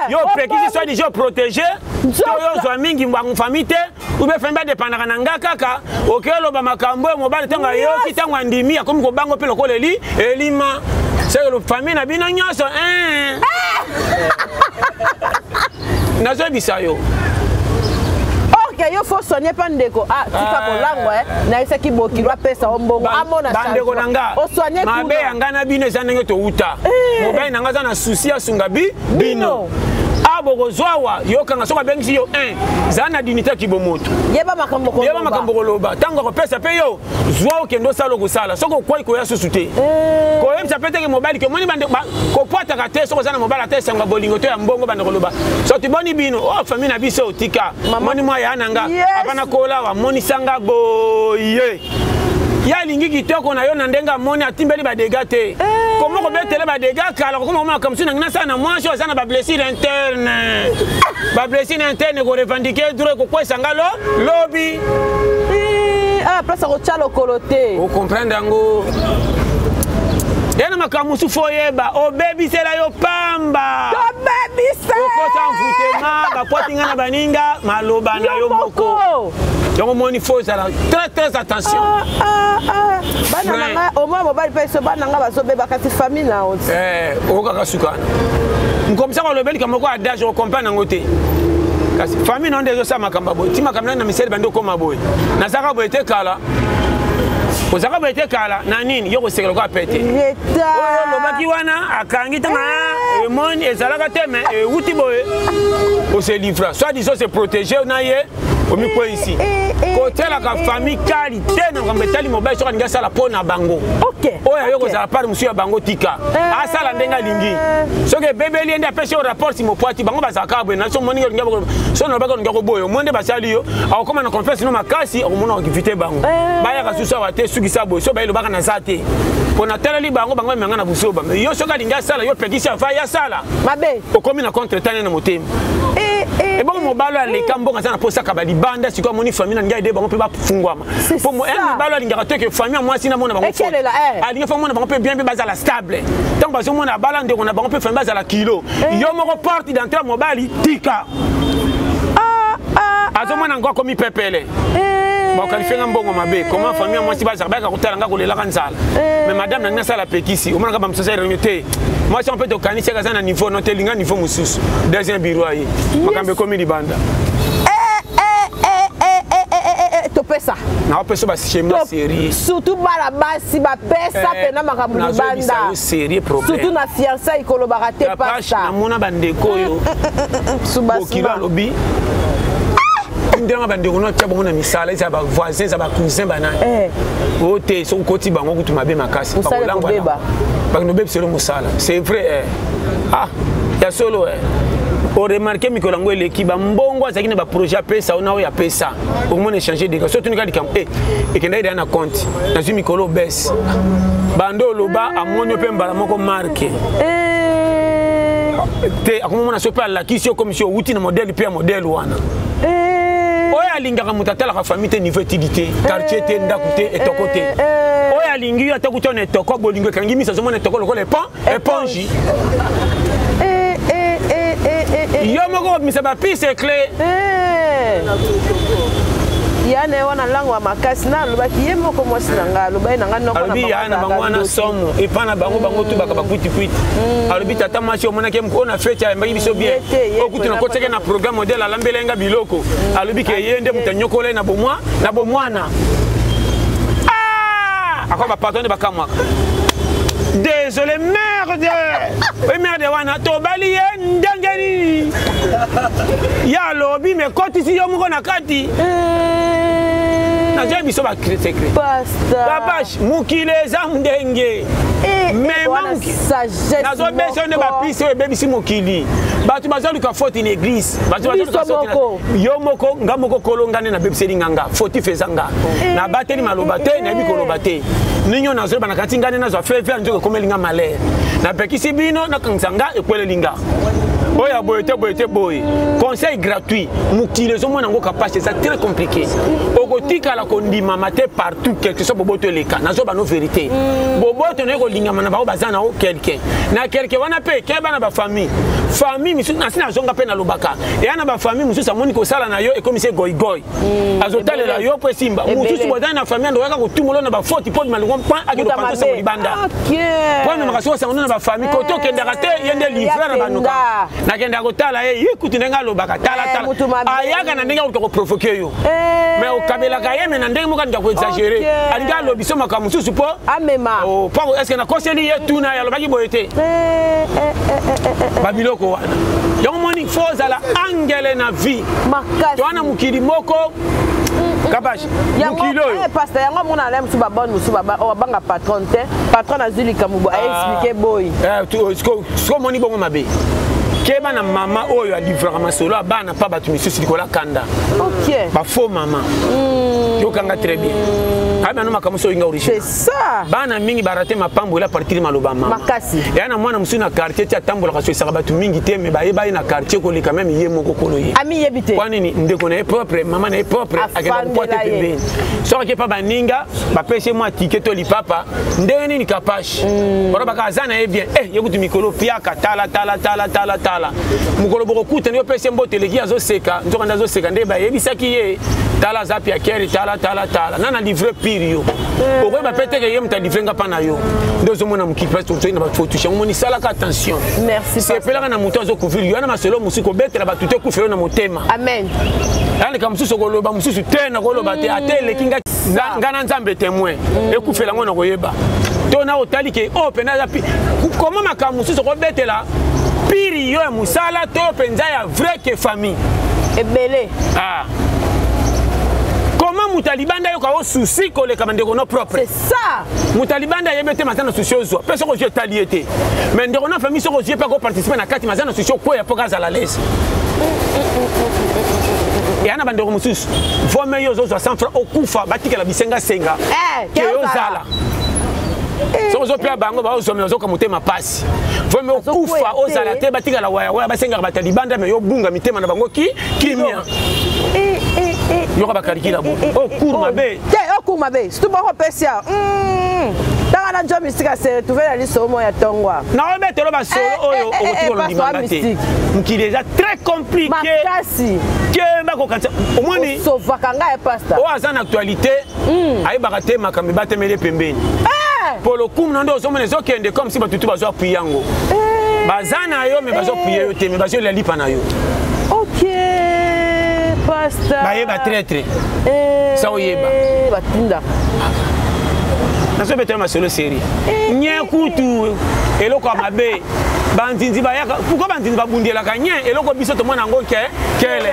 Yo opekisi soit déjà protégé to yo ozwa mingi bango famille te ou bien famille badépendaka na nga kaka oke oloba makambo oyo mobali ntango ayoki ntango andimi akomi kobango mpe lokola eli elima seke famille na bino nyonso nazoyebisa yo. Ok, yo faut soigner pa ndeko. Ah, tika kolangwa eh. Nayebisaki bokilo apesa yo mbongo. Amona bandeko na nga. Osoigne kuna. Mabe ya nga na bino eza ndenge touta. Mobali na nga aza na souci asunga bi bino. A bokozwa wa yokanga soki abengisi yo 1 zala na dignité kibomoto. Yeba makambo koloba. Yeba makambo koloba. Tango akopesa pe yo zwa okende osala okosala soki okwai koya susu te. Koyebisa pe teke mobali ke omoni bande kopwataka te soki oza na mobali ata esango ya bolingo to ya mbongo bande koloba. So tiboni bino oh famille na biso otika. Moni mwa ya na nga abana kola wa monisanga boye. Ya alingi kitoko na yo na ndenge amoni atimbeli ba dégâts te. Komo kobetele ba dégâts kala kokoma komona makambo mosusu na ngai nasala na mwasi oyo aza na ba blessure interne. Ba blessure interne ko revendiquer droit kokwesa nga lo lobi. Ah, place akotya lokolo te. O comprendre yango. Ya na makambo mosusu fo oyeba obebisela yo pamba. Tobebisa. Okota envoûtement bakwati nga na baninga maloba na yo moko. Donc omoni fo ozala très très attention. Bana na nga omoi mobali mpe so bana nga bazobeba kasi famille na yo. Okokaka sukana. Nkomisa kolobeli kamoko moko adage okomprendre yango te. Kasi famille na yo nde ezosala makambo ya boye. Ti makambo na misele bandi okoma boye. Nazalaka boye te kala. Ozalaka boye te kala na nini yo koseka lokola pete. Oyo olobaki wana akangi ntango emoni ezalaka te mais ewuti boye. Ose livra soit disant se protéger na ye. Omikweyisi. Kotialaka famille kali te na makambo etali mobali soki alingi asala mpo na bango. Oyo ayo kozala part mosusu ya bango tika. Asala ndenge alingi. Soki ebebeli ye nde apesi yo rapport si mopwati bango bazalaka kaka boye na so omoni olingi so nalobaki olingi koboya omoni nde basali yo akokoma na confiance no makasi akomona okivite bango. Bayaka susu awa te sukisa boye so baye lobaka naza te. Mpo nataleli bango bango bamema nga na buzoba. Mais yo soki alingi asala yo opekisi ava ye asala. Mabe. Okomi na contre temps na motema. Ebongo mobali oyo aleka mbongo aza na mposa akaba libanda sikoyo amoni famille na ngai ede bango mpe bafungwama mpo mobali oyo alingaka te ke famille ya mwasi namona bango alingi fo amona bango mpe bien mpe bazala stable ntango bazomona abala ndeko na bango mpe famille bazala kilo yo moko porte d'entrée ya mobali tika azomona ngo akomi pepele bakalifie nga mbongo mabe comment famille ya mwasi bazala bayaka kotala nga kolelaka nzala mais madame na ngai nasala pekisi omonaka bamosusu aza te mwasi yango mpe tokanisi aza na niveau no te linga niveau mosusu deuxième bureau aye makambo ekomi libanda topesa naopesa baschema série surtout bana basi bapesa mpena makambo libanda série problème surtout na fiançailles kolobaka te pasta namona bandeko oyo bokilo alobi ndenge bandeko no tia bango na misala eza bavoisin eza bacousin banani oyo te soki okoti bango kutu mabe makasi bakolangwa bakende obebiselo mosala c'est vrai ah ya solo oremarke mikolo yango eleki bambongo azalaki na baprojet apesa ona oyo apesa okomona échange deka so otunika likambo e ekendaki deya na compte nazwi mikolo obese bando oloba amoni yo mpe mbala moko marke te akomomona so mpe alakisi yo komisi owuti na modele mpe ya modele wana oyo alingaka moto atalaka famille te niveau etidi te quartier te ndako te etoko te oyo alingi yo ata kuta na etoko bolingo ekangi miso azomona etoko lokola eponge yo moko obimisa bapiste cle ya na ye wana lango ya makasi na alobaki ye moko mwasi na ngai alobaki na ngai noko alobi ya na bango wana somo epa na bango bango tubaka bakwitikwiti alobi tata mwasi omonaki oyo na feti ayambaki biso bien oyo kutu nakotiaki na programme modele alambela nga biloko alobi ke ye nde moto anyokola ye na bomwa na bomwana akwa bapatron nde bakamwaka désolé merde oye merde wana tobali ye ndenge nini ye alobi me kotisi yo moko na kati nazoya biso basecret babash mokili eza ndenge mema nazobesa yo nde bapisi oyo ebebisi mokili bato bazoluka faute na église bato bazoluka yo moko nga moko kolo nga nde nabebiseli nga nga fautif eza nga nabateli maloba te nayebi koloba te nini oyo nazoyeba na kati nga nde nazwa feu vert nzoka ekomeli nga malheur napekisi bino nakangisa nga ekweleli nga oyo ya boye te boye te boye conseil gratuit mokili ezomona yango kapasi eza très compliqué okotikala kondimama te partout quelque soit boboto eleka nazoba no vérité boboto naye kolingama na bango baza na o quelqu'un na quelqu'un wana mpe keba na bafamille famille misusu nasi nazonga mpe nalobaka eya na bafamille mosusu amoni kosala na yo ekomisi goigoi azotalela yo mpo esimba mosusu bozali na famille andokaka kotumolo na bafoti mpo bima longo mpo akende kopantosa libanda mpo amemaka soki osango na bafamille kote okendaka te ye nde livreur na banoka nakendaka kotala ye ye kutu ndenge alobaka talatala ayaka na ndenge akoka koprovoke yo mais okabelaka ye me na ndenge moko alinga koexagere alingi alobi so makambo mosusu mpo amema mpo estce nakoseli ye tuna ye alobaki boye te babiloko wana yango moni fo ozala angele na vie to wana mokili moko kabashi mokili oyo pasta yango amona na mosusu babone mosusu babanga patron te patron azwi likambo bo aexplike boyi siko omoni bongo mabe keba na mama oyo alivraka masolo ya bana pa bato misusu likolo ya kanda bafaux mama yokanga très bien ayebi nano makambo mosusu oyinga original bana mingi barate mapambo ela partir maloba mama eya na mwana mosusu na quartier ti atambolaka so esaka bato mingi te me bayeba ye na quartier koleka meme ye moko kolo ye mpo nini ndeko na ye propre mama na ye propre akenda kopwa te pembeni soki ake pa baninga bapesi ye mwa tike to lipapa ndenge nini kapashi balobaka aza na ye bien eh ye kutu mikolo piaka tala tala tala tala tala mokolo bokokutana yo pesi ye mbote eleki azoseka nzoka nde azoseka nde bayebisaki ye tala aza piakere tala tala tala nana livre pire yo okoyeba mpe teke ye moto alivre nga mpa na yo nde ozomona mokili place tozoi na bafotushe yango moni salaka attention sepelaka na moto azocouvrir yo wana masolo mosusu kobetela bato te ekufela yo na motema amen aleka mosusu okoloba mosusu te nakoloba te ata eleki nga nga na nzambe témoin ekufela yango nakoyeba to na otali ke oyo mpenza aza koma makambo mosusu okobetela piri yo ya mosala to mpenza ya vrai ke famille ebele ah. Comment moto ya libanda ayoka yo souci koleka bandeko no propre? C'est ça. Moto ya libanda ayebi te maza na souci ozwa mpe soki ozwi etali ye te. Mais ndeko na famille soki ozwi mpe akoparticipe na kati maza na souci okweya mpo kazala lese. Eya na bandeko mosusu vome yo ozozwa 100 francs okufa batikela bisengasenga eh, ke yo ozala eh, soki ozopia bango baozwa me ozoka motema mpasi vome okufa ozala te batikala wayawaya basengaka bato ya libanda me yo obunga mitema na bango ki kimia eh, yoka bakalikila bo oyo cour mabe te oyo cour mabe surtout boko pesi ya ntanga na njo misika se retrouve na lisolo moko ya ntongwa naobetelo basolo oyo okoki kolondimanga te mokili eza très compliqué makasi ke bakokanisa omoni osovaka ngai pasta oyo aza na actualité ayebaka te makambo ebatemeli pembeni mpo lokumu na nde ozomona ezokende comme si bato tu bazo appuye yango baza na yo me bazo appuye yo te me bazolela lipa na yo. Ok, pasta. Bayeba traitre sa oyeba batinda nazobeta yo masolo seri nye kutu eloko ya mabe banzinzi bayaka pourkoi banzinzi babundelaka nye eloko biso tomona yango ke kele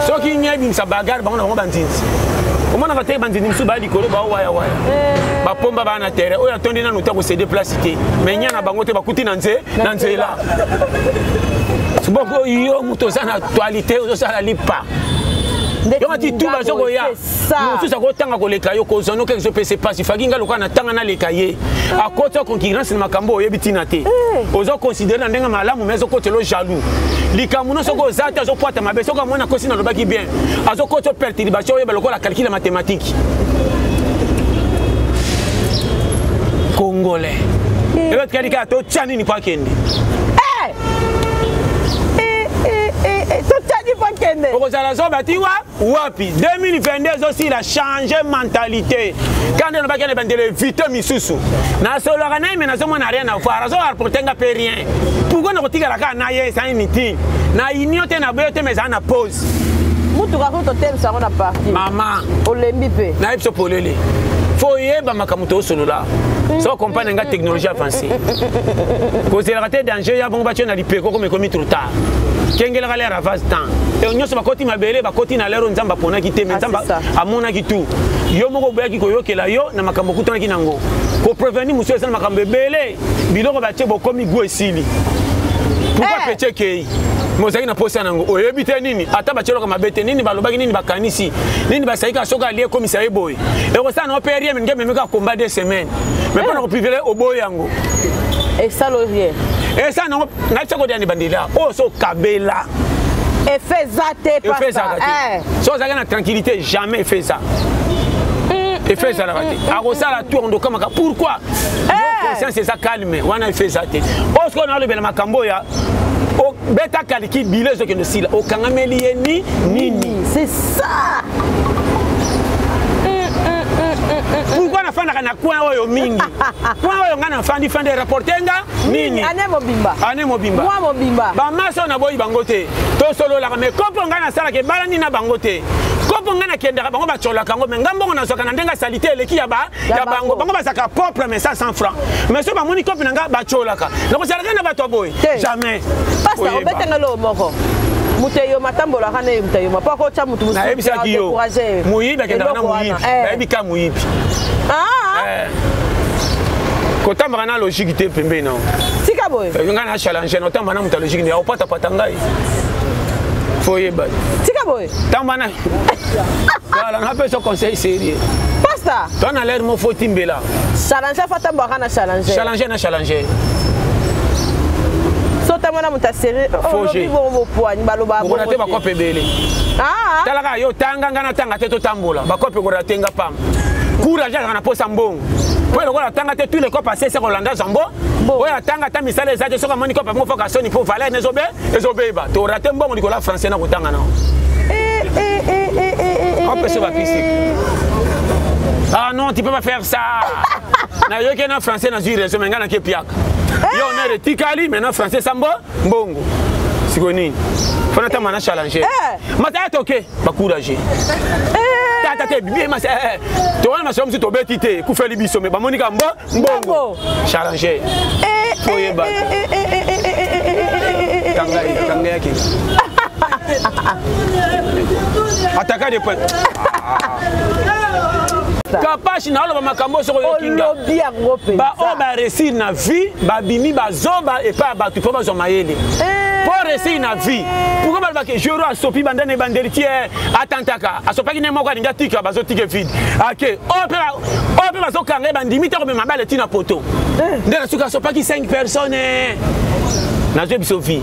soki nye ebimisa bagare bango na bango banzinzi omonaka te banzinzi mosusu baya likolo baowayawaya bapomba baa na terrain oyo atondi nanu te akosede place te me nya na bango te bakuti na nze na nzela boko yo moto oza na actualité ozosala lipa yo mati tu bazo koya mosusu akotanga koleka yo kozwa noki ezopesa mpasi faki ngai lokola natanga naleka ye akoti concurrence na makambo oyebi ntina te ozo considere na ndenge malamu me azokotela jaloux likambo no soki oza te azopwata mabe soki amoni akosi nalobaki bien azokoti perturbation oyeba lokola calcul ya mathématique congolais elo tikali kaka totya nini mpo akende totya nini mpo akende okozala zoba ti wa wapi 2022 ezosila change mentalité kaka nde nalobaki na ebandelo evite misusu nasololaka na ye me nazomona rien à voir azo rapporte nga mpe rien pourquoi nakotikala kaka na ye eza inutile na union te na boyo te me ezala na pause mutuka kutu totemisa yango na parking mama olembi mpe nayebi biso polele fo oyeba makambo tosolola so comprendre nga technologie avancée kozelaka te danger ya bongo batio na lipeko koma ekomi trop tard kengelaka lere avance temps e nyonso bakoti mabele bakoti na lero nzambe aponaki te me nzambe amonaki tout yo moko oboyaki koyokela yo na makambo okutanaki nango koprevenir mosusu eza na makambo ebele biloko batie bokomi gu esili pourquoi eh. peti ekei me ozalaki na mposa nango oyebi te nini ata batielaka mabe te nini balobaki nini bakanisi nini basaliki kaka soki alie ekomisa ye boye ekosala nango mpe rien nge ememi kaka combat de semaine mais mpo na koprivile oboyi yango esalo rien esala nango nayebisa kodia ni bandela oyo so okabela effet eza te effet ezalaka te eh. so ozalaki na tranquillité jamais effet eza effet ezalaka te akosala tour ndokamaka pourquoi eh. conscience eza calme wana effet eza te oyo sikoyo nalobela makambo ya beta kaliki bilo ezokende osila okangameli ye ni nini c'est ça pourquoi nafandaka na coin oyo mingi coin oyo ngai nafandi fandi rapporte nga nini ane mobimba ane mobimba mwa mobimba bamasa oyo naboyi bango te tosololaka mais kopo ngai nasalaka ebalani na bango te kopo ngai nakendaka bango bacolaka yango mais ngai mbongo nazwaka na ndenge ya salite eleki ya ba ya bango bango bazalaka propre mais 100 francs mais soki bamoni kope na ngai bacolaka nakozalaka na bato ya boye jamais pasta obetanga eloko moko moto eyoma atambolaka na ye moto eyoma mpo akotya moto nayebisaki yo moyibi akendaka na moyibi eh. nayebi ka moyibi ah. eh. kotambaka na logique te pembeni nao tika boye eh, ngai na challenge na otamba na moto ya logique nde aopatapata ngai fo oyeba tika boye tamba na voilà napesa conseil sérieux pasta toi na l'air mo fo timbela challenger fo atambwaka na challenger challenger na challenger so otambwa na moto ya série olobi bongo bopoani baloba bokola te bakope ebele ah. talaka yo tanga ngai natanga te totambola bakope ekola te nga pamba courage azalaka na posa mbongo mpo lokola atanga te tous les copes asese kolanda zambo oyo atanga ata misala eza te soki amoni kope yango foka soni mpo valeur na ezobeba torate mbongo likolo ya français na kotanga nao opesa bapisike ah non tu peux pas faire ça nayoki na français nazwi raison me ngai nake piaka yo honneur etikali maintenant français sambo mbongo sikoyo nini fo natamba na challenge mataya toke bacourage tata te bibie masa towana masolo mosusu tobeti te ekufeli biso me bamoni ka mbo mbongo challenge oyeba kanga yake. Attaquant de pointe. Kapashi naoloba makambo soko oyoki nga. Olobi yango mpenza. Baoyo baresir na vie babimi bazoba epai ya bato mpo bazwa mayele mpo resir na vie. Pourquoi balobaka jero asopi banda na ebandeli ti atantaka asopaki ne moko alingi atika bazotika vide ake oyo mpe bazokanga ye bandimi te komema bale ti na poto nde na suka asopaki 5 personnes. Nazwi biso vie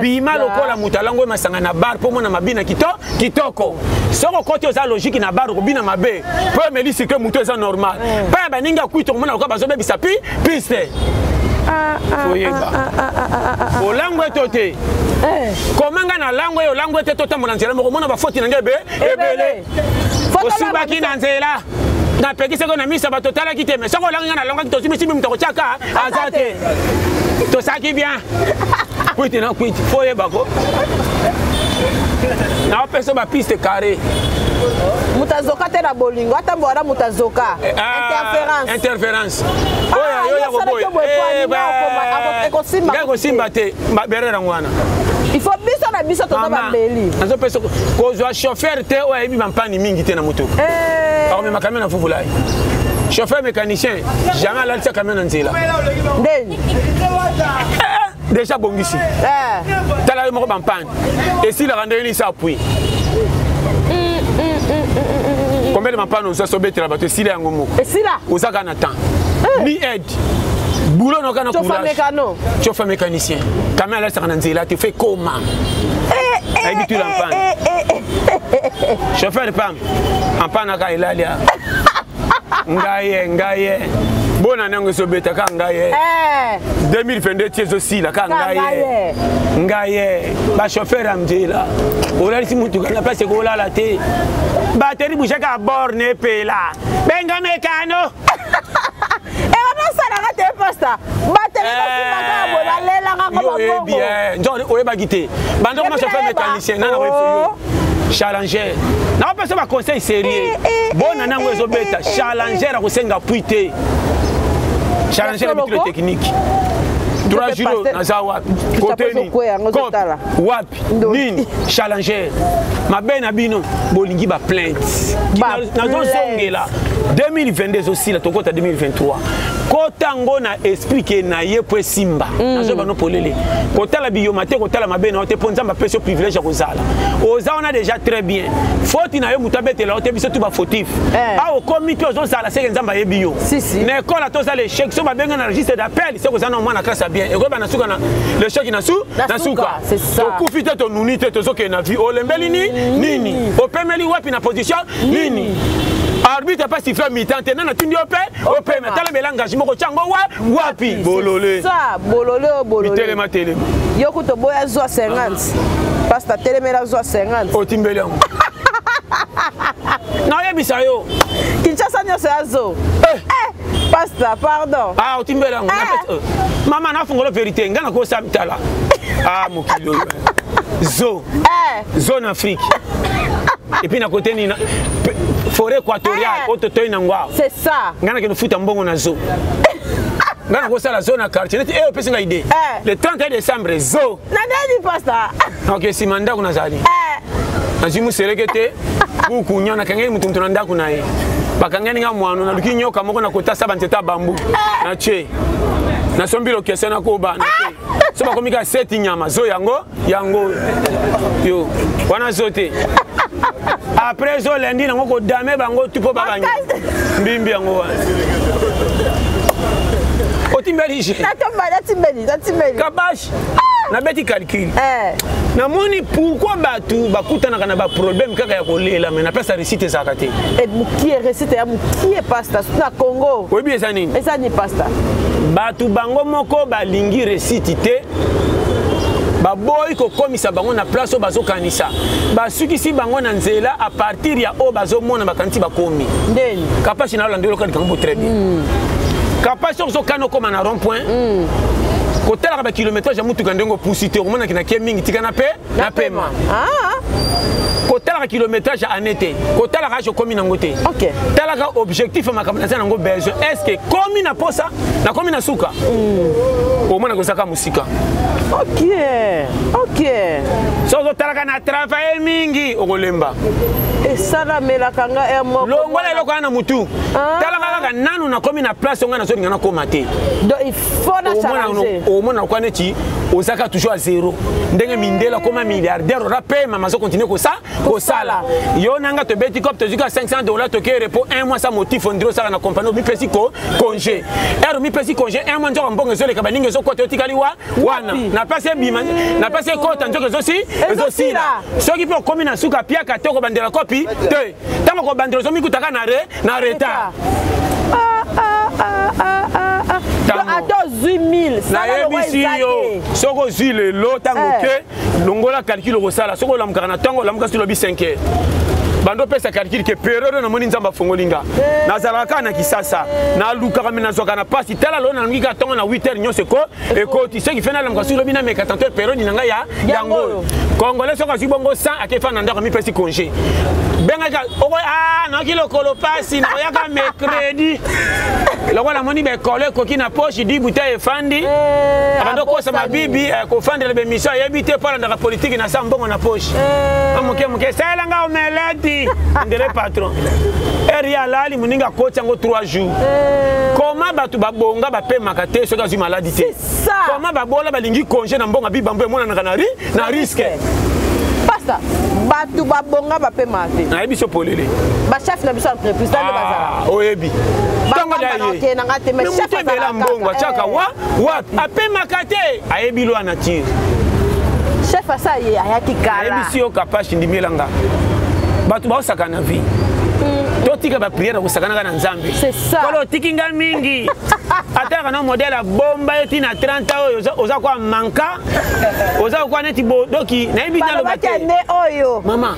bima lokola moto alango masanga na bar mpo mona mabina kitoko. Soki okoti oza logique na bar okobina mabe mpo emeli sikre moto eza normal mpe ya baningi akwiti okomona lokola bazobebisa pi piste. Oyeba olangwe to te koma nga na langwe olangwe te totambola nzela moko omona bafoti na ngai ebele osubaki na nzela napekisaki na misa bato otalaki te mais soki olangi nga nalongaki tosimbisimbi moto akotiaka aza te tosaki bien kwiti na kwiti fo oyeba ko naopesa bapiste carré. Moto azoka te na bolingo atambola na moto azoka interférence. Interférence oyo ya koboya ngai kosimba te berere yango wana. Il faut biso na biso toza bambeli. Nazopesa kozwa chauffeur te oyo ayebi bampani mingi te na motuka akomema camion na fufulai. Chauffeur mécanicien jamais alalisa camion na nzela. Ndeni déjà bongisi tala yo moko bampani esilaka ndenge nini sa appui combien de mampani oza sobetela bato esila yango moko esila oza kaka na temps ni aide boulot noka na courage chauffeur mécanicien camion alalisaka na nzela te fe koma ayebi tula mpani chauffeur pam ampanaka elalia ngai ngai bona nango ezobeta ka ngai 2022 ti ezosila ka ngai ngai bachauffeur ya nzela olalisi motuka na place ekolala te bateri bouchaka borne epela benga mekano Ebasalaka te pasta bateri basimbaka ya boye balelaka ngo babongo oyebaki te bandoko chauffeur mécanicien nana koyebi challenger nakopesa baconseil sérieux bona nango ezobeta challenger akosenga pui te challenger na bitule technique 3 jours naza wapi koteni wapi nini challenger mabe na bino bolingi baplainte nazozongela 2022 ezosila tokota 2023 kota ngo na esprit ke na ye po esimba nazoyeba no polele kotala biyoma te kotala mabe na yo te mpo nzambe apesi yo privilège ya kozala oza wana déjà très bien foti na yo moto abetela yo te biso tu bafautif awa okomi mpe ozozala seke nzambe ayebi yo na ekole ata ozala échec so babenga na registre d'appel seke oza na mwana classe ya bien ekoyeba na suka na l'échec na su na suka tokufi te tonuni te tozokende na vie olembeli ni nini opemeli wapi na position nini arbitre pas siffle mi-temps te nana tindi yo mpe opema tala bela engagement kotya yango wa wapi bolole bolole oyo bolole telema telema yo kutu oboya zwa 50 pasta telemela zwa 50 otimbeli yango nayebisa yo Kinshasa nyonso ya zo pasta pardon ah otimbeli yango mama nafungola vérité ngai nakosa tala ah mokili oyo zo zone Afrique et puis na côté nini forêt équatoriale oyo totoyi nango awa c'est ça ngai nakende futa mbongo na zo ngai nakosala zo na quartier neti e opesi ngai idée le 31 décembre zo na nani pasta ok nsima ndako nazali nazwi moseleke te buku nyo nakangeli motu moto na ndako na ye bakangani nga mwano naluki nyoka moko na kotasa banzete ya bambu na tie nasombi lokese nakoba na tie so bakomi kaka seti nyama zo yango yango yo wana zo te après zo lendi nango kodame bango tu mpo babanya mbimbi yango wana otimbeli je kabashi nabeti calcul namoni pourquoi bato bakutanaka na baproblème kaka ya kolela me napesa réussite ezalaka te. Mokie réussite ya mokie pasta surtout na Congo. Oyebi eza nini? Eza nini pasta? Bato bango moko balingi réussite te baboyi kokomisa bango na place oyo bazokanisa basukisi bango na nzela a partir ya oyo bazomona bakanisi bakomi ndeni kapasi na olanda eloko likambo très bien kapasi soki ozokana okóma na rond point kotalaka bakilométrage ya motuka ndenge opusi te okomonaki na kie mingi tika na pe na pema. Kotalaka kilométrage ya année te, kotalaka age okomi nango te. Talaka objectif ya makambo naza nango besoin. Est ce que komi na posa, nakomi na suka? Omona kozaka mosika. Ok. Soki ozotalaka na travaille mingi, okolemba. Esalamelaka nga heure moko. Longola eloko wana na mutu. Talaka kaka nanu nakomi na place onga nazolinga nakoma te. Donc il faut na challenger. Omona lokwa neti ozaka toujours à zéro. Ndenge mindele akoma milliardaire, ora pema mazo continue kosa kosala. Yo nanga tobeti cop, tozwi ka 500 $, toke repos un mois sans motif. Ondire osala na compagnie, omipesi ko congé. Ere omipesi congé un mois, nzoka mbongo ezoleka, baninga ezokota, otikali wa wana na place ebima, na place ekota, nzoka ezosi ezosila. Soki mpe okomi na suka, piaka te, okobandela kopi te. Ntango okobandela, ozomikutaka na retard. Ata ozwi 1000. Nayebisi yo, soki ozwi lelo, ntango oke longola calcul okosala. Soki olamukaka na ntango, olamuka soki lobi 5 heures, bando opesa calcul ke periode namoni Nzambe afongoli nga. Nazalaka kaka na Kisasa, nalukaka me nazwaka na pasi. Tala lelo, nalingi kaka ntongo na 8 heures nyonso ekoti. Soki fe nalamuka soki lobi, nameka tanto periode na ngai ya yango oyo. Congolais soki azwi bongo 100, akefa na ndako, amipesi congé. Bengaka oko nayoki lokolo pasi, nakoyaka mercredi. Lokola namoni bekolo ekoki na poche, di bouteille efandi, abandi okosa mabibi kofandela bemission, ayebi te mpo alandaka politike na sa mbongo na poche moke moke. Esalelanga omeleti ndele patron ere ye alali, moninga akoti yango 3 jours. Koma bato babonga bapemaka te soki azwi maladi te. Koma babola balingi congé na mbongo bibambo emonanaka na risque. Pasta, bato babonga bapemaka te. Nayebi so polele. Bachef na biso entreprise nde bazala. Oyebi ntango ebela mbongo atiaka wa wapi, apemaka te, ayebi loi nature. Chef asa ye ayaki kala. Nayebisi yo, kapashi, ndimelanga, bato baosaka na vie. Totika baprière kosakanaka na Nzambe. Kolo otiki nga mingi, atalaka na modele abomba yo ntina 30 oyo oza kwa manka, oza kwa neti doki, nayebi naloba te. Oyo mama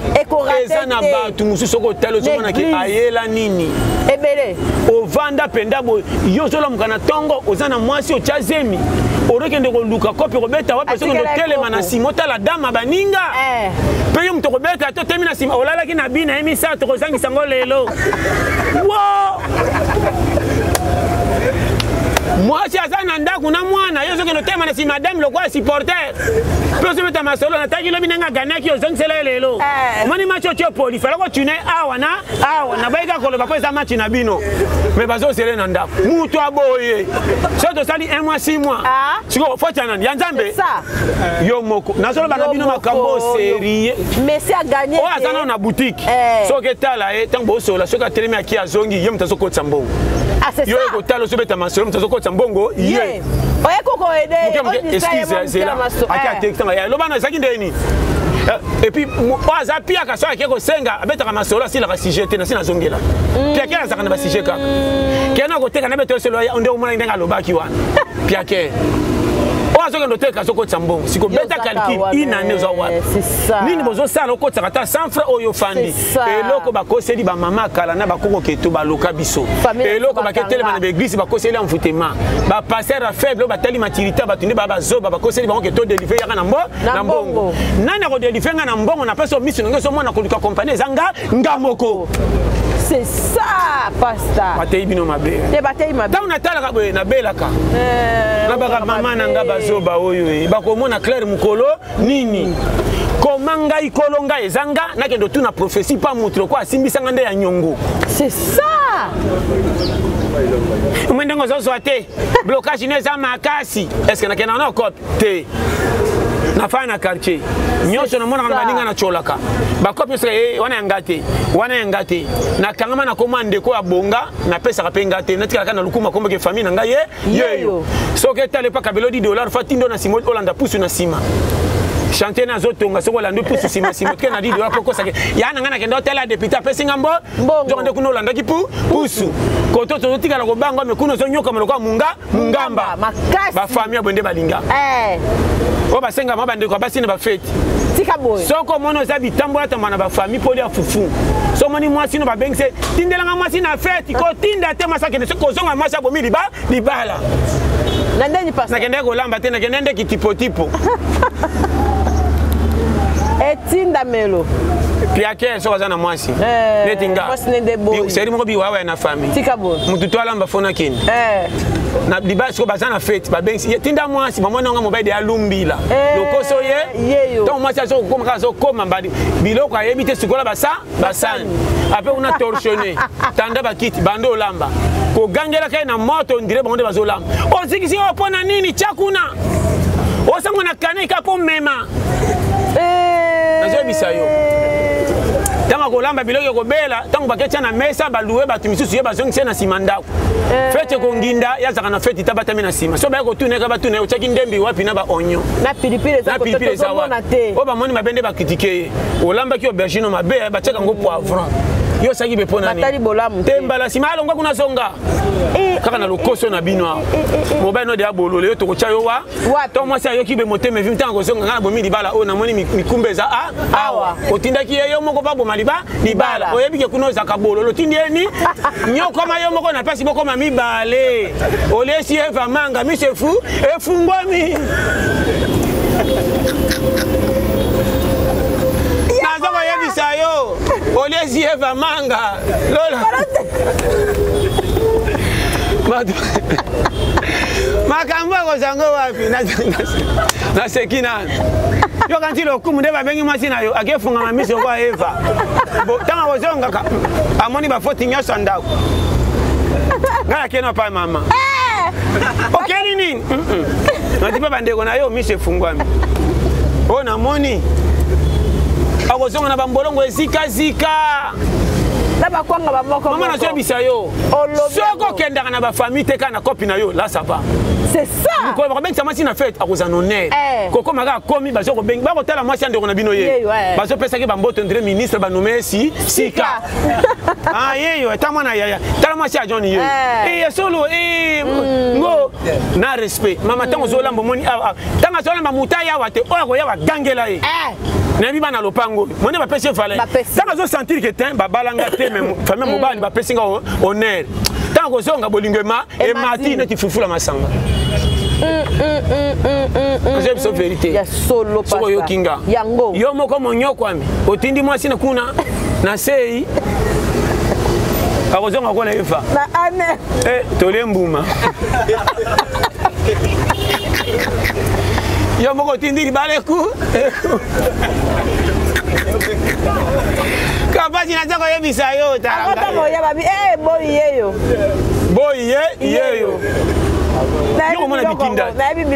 eza na bato mosusu, soki otali ozomonaki ayela nini. Ebele. Ovanda mpenza boye, yo ozolamuka na ntongo, oza na mwasi otya zemi, orokende koluka kopi kobeta wapi? Soki otelema na nsima, otala dama baninga mpe yo moto kobeta te, otemi na nsima, olalaki na bina ye misato, kozangisa ngo lelo wo. Mwasi aza na ndako na mwana, yo ozokende otema na nsima dame lokola supporter mpe ozobeta masolo. Nataki lobi ndenge aganaki, ozongisela ye lelo. Omoni match otio poli fala kotune awa na awa, nabayika koloba mpo eza match na bino, me bazozele na ndako. Mutu aboye so tosali 1 mois, 6 mois, sikoyo foti ya nani? Ya Nzambe? Yo moko nazoloba na bino makambo sérieux. Oyo aza nano na boutique, soki etala ye ntango bosola, soki atelemi, aki azongi, ye moto azokotisa mbongo. Yo ekotala, ozobeta masolo, moto azokotisa mbongo ye. Excuse, zela, aki ateki ntango loba na ezalaki ndeni. Et puis oyo aza piaka, soki ake kosenga, abetaka masolo, asilaka sujet te. Nasi nazongela piake, azalaka na basujet kaka kena koteka na beto solo nde omonaki ndenge alobaki wana. Piake oyo azokende oteka, azokotisa mbongo. Siko beta calcul, une année oza wapi? Nini bozosala? Okotisaka ata 100 francs oyo ofandi. Eloko bakoseli bamama kala na bakoko keto, baloka biso eloko baketelema na baeglise, bakoseli envoûtement. Bapasteur ya faible oyo batali maturité, bato nde baa bazoba, bakoseli bango ke todelivre yaka na mbo na mbongo. Nani akodelivre nga na mbongo? Na pesi miso ndenge ozomona koluka kompani, eza nga nga moko. C'est ça, pasta. Bateyi bino mabe. Te, bateyi mabe. Ntango natalaka boye, nabelaka, nabaka mama na nga bazoba oyo bakomona claire mokolo nini. Koma ngai kolo ngai eza nga nakende otuna prophétie pa motu lokola asimbisanga nde ya nyongo. C'est ça. Mwe ndenge ozozwa te, blocage no eza makasi. Est ce que nakendaka na okope te? Nafaya na quartier nyonso, namonaka na baninga, natyolaka bakope nyonso. Wana yanga te, wana yanga te. Nakangama na koma ndeko ya bonga, napesaka mpe nga te, natikalaka na lukuma komboke famille na ngai ye yeyo. Soki etala epaka belo 10 $ fa tindo na nsima, olanda pusu na nsima chantier nazotonga. Soki olandi pusu nsima nsima, tike na 10 $ mpo okosake ya na ngai. Nakende otala député, apesi nga mbo nzoka nde kuna olandaki pu pusu koto tozotikala kobanga me kuna ozonyokama lokola munga mungamba. Bafamille boye nde balinga oyo basengama bandeko ya basi na bafeti. Soki omoni oza bitambola tambola na bafamille mpo olia fufu, so omoni mwasi no babengisi, tindelanga mwasi na feti, kotinda te. Mwasi akende, soki kozonga, mwasi abomi libala. Na ndeni pasa. Nakendeki kolamba te, nakende nde kitipotipo. Etinda. Etindamelo. Piake soki aza na mwasi eh, neti nga seri moko biwawa ya na famille motu to alamba fo nakende eh. na libala sikoyo baza na fete babengisi tinda mwasi bamoni yango mobali de alumbila eh, lokoso ye ntango mwasi azokokoma kaka azokoma mbadi biloko ayebi te sukola basa basani ape kuna torsionne tanda bakiti banda olamba kogangelaka ye na moto ondire bango nde bazolamba ozikisi oyo mpo na nini tya kuna osango na kanai kaka mpo mema eh. nazoyebisa yo ntango akolamba biloko ekobela ntango baketya na mesa baluwe bato misusu ye bazongisi ye na nsima ndako eh. fete ekonginda ye azalaka na fete tabatami na nsima so baye kotuna eka batuna ye otyaki ndembi wapi na baonio na pilipili eza wapi oyo bamoni mabe nde bakritike ye olambaki aubergine mabe eh, batiaka yango poivron yo osalaki be mpo nani te mbala nsima alongwa kuna zonga eh, kaka na lokoso na bino awa mobali no deya bolole yo tokotya yo wa to mwasi ayoki be motema evi ntango kozonga ngai nabomi libala oyo namoni mikumba eza a awa otindaki ye yo moko baboma liba libala oyebi ke kuna ozalaka bololo otindi ye ni nyokoma yo moko na mpasi bokoma mibale oliesi eva manga miso efu efungwami naza koyebisa yo oliesi eva manga lola makambo akozango wapi naseki nanu yoka nti lokumu nde babengi mwasi na yo akefungama miso kwa eva ntango akozongaka amoni bafoti nyonso ya ndako ngai akei na pai mama eh! okei nini nati mpe bandeko na yo miso efungwami oyo namoni akozonga na bambolongo ezikazika na bakwanga bamoko mama nazoyebisa yo soki okendaka na bafamille te kaka na kopi na yo la ça va c'est ça mokolo bakobengisa mwasi na fete akozala na honneur eh. kokoma kaka akomi bazo kobengi bakotala mwasi ya ndeko na bino ye bazopesaki bamboto ndire ministre banome si sika ah yeyo ata mwana yaya tala mwasi ya john ye eh. eh, ya solo mm. ngo na respect mama ntango ozolamba omoni awa ntango azolamba moto ayawa te oyo akoya bagangela ye nayebi bana lopango oyo mone bapesi ye valeur ntango azosentir ke te babalanga te me famille mobali bapesi nga honneur ntango kozonga bolingo ema emati neti fufula masanga ozoyebi biso verité soki oyoki nga yo moko monyokwami otindi mwasi na kuna na sei akozonga kola eva eh, tolie mbuma yo moko otindi libala eku kapasi naza koyebisa yo eh, boyi yeyo boyi ye yeyo yo komona bitinda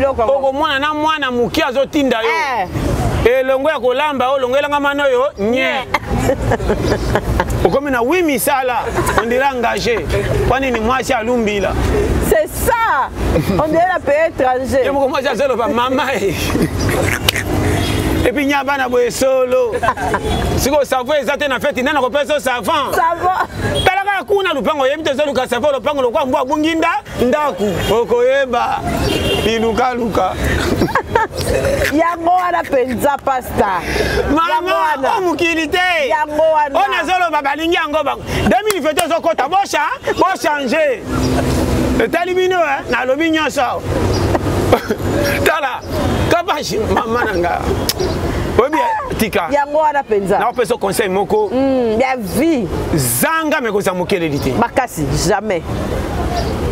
okomona na mwana moke azotinda yo eh. elongo ya kolamba oyo longelanga mana oyo nye okomi na wi misala on dirait engagé mpo nini mwasi alumbila c'est ça on dirait na pays étranger ye moko mwasi azoloba mama e epuis nya bana boye solo sikoyo savon eza te na feti nani akopesa yo savon tala kaka kuna lupango oyebi te ozoluka savon lopango lokwa mbwa abungi nda ndako okoyeba bilukaluka yango wana mpenza pasta mama o mokili te yango wana oyo nazoloba balingi yango bango 2021 ozokota bosha bochange etali bino eh, nalobi nyonso awa tala kapashi mama na nga oyebi eh, tika yango wana mpenza nakopesa conseil moko mm, ya vie zanga me kozala mokeleli te makasi jamais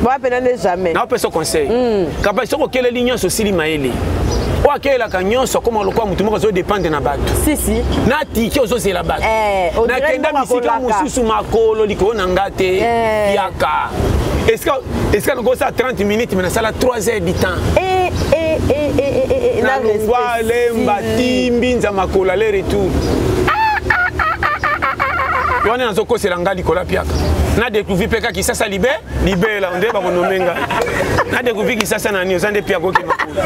wana mpenza nde jamais nakopesa conseil mm. kapashi soki okeleli nyonso osili mayele oyo akelelaka nyonso akoma lokola motu moko azodependre na bato si, si. na tike ozozela bato eh, nakenda bisika mosusu makolo likolo na nga te eh. yaka esika esika nakosala 30 minutes me nasala 3 heures du temps eh, eh, eh, eh, eh, eh, nalongwa lemba ti mbinza makolo aller retour yo wana nazokosela nga likolo ya piaka na découvrir mpe kaka kisasa libe libela nde bakonome nga na découvrir kisasa na nini oza nde piaka oke makolo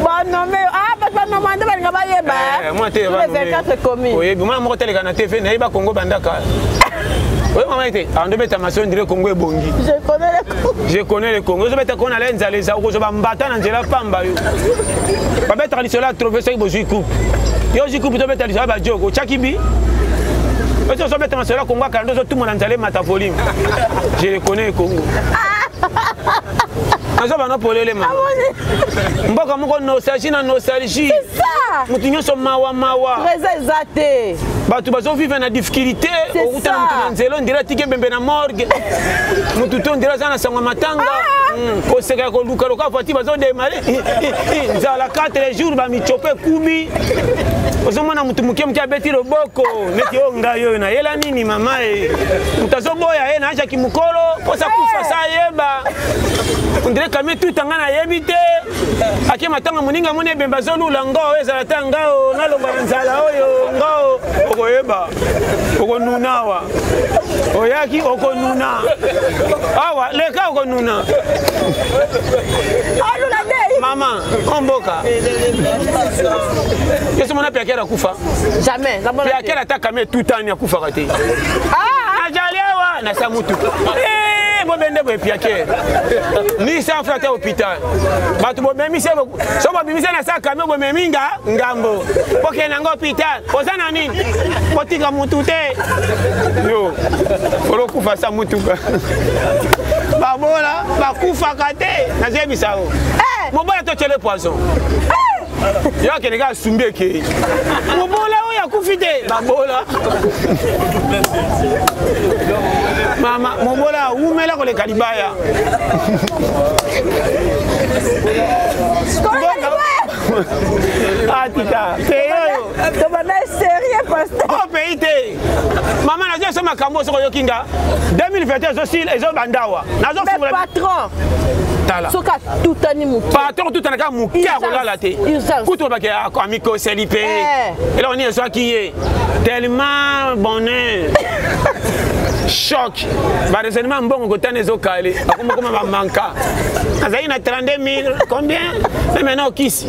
banome ah bato banoma nde balinga bayeba mwa te oyebi mwana moko teleka na tv nayeba kongo bandaka oyo mama ete ando beta maso ndire kongo ebongi je connais le congo je connais le congo ozobeta kongo na nzala eza okozwa bambata na nzela pamba yo babetaka lisolo ya trophée soki bozwi coupe yo ozwi coupe tobeta lisolo ya bajoko otyaki bi osi ozobeta masolo ya kongo akala nde ozotumola nzala emata volume je le connais le congo. Nazo bana polele ma. Mboka moko nostalgie na nostalgie. Moto nyonso mawa mawa. Présent eza te. Bato bazo vivre na difficulté, okuta na moto na nzela ondire atiki ebembe na morgue. Moto to ondire aza na sango matanga. Ah. Hmm, koseka koluka loka voiture bazo démarrer. Nzala 4 jours ba michope kubi. ozomona motu moke moke abeti loboko neti oyo ngai oyo nayela nini mama e moto azoboya ye naajaki mokolo mposa kufa sa ayeba ondire kami tuta ngai nayebi te ake matanga moninga amoni ebembe azolula ngo oyo ezala ta ngao nalongwa na nzala oyo ngao okoyeba okonuna awa oyaki okonuna awa leka okonuna mama omboka yeso mona piakere akufa jamais piakere ata kami etutani akufaka te ah! azali awa na sa mutuka eh, bobende boye piakere ni sans franc te hôpital bato bomemisi so bobimisi na sa kami bomemi nga ngambo bokende yango hôpital oza na nini botika mutu te yo olokufa sa mutuka babola bakufaka te nazoyebisa yo eh! mobola totyele poison eh! yo akende kaka asumbi ekei mobola oyo akufi te babola mama mobola awumela koleka libaya atika ah, pays oyo tobanda sérieux pasteur oh pays te mama nazo so makambo soki oyoki nga 2021 ezosila ezobanda awa nazofungola patron tala soki atutani moke patron otutana kaka moke akolala te kutu olobaki ah, amikoseli mpe eh. eloko nini ezwaki ye tellement bonheur choc baraisonnement mbongo kotana ezokale akomakoma bamanka azali na 32 000 combien me maintenant okisi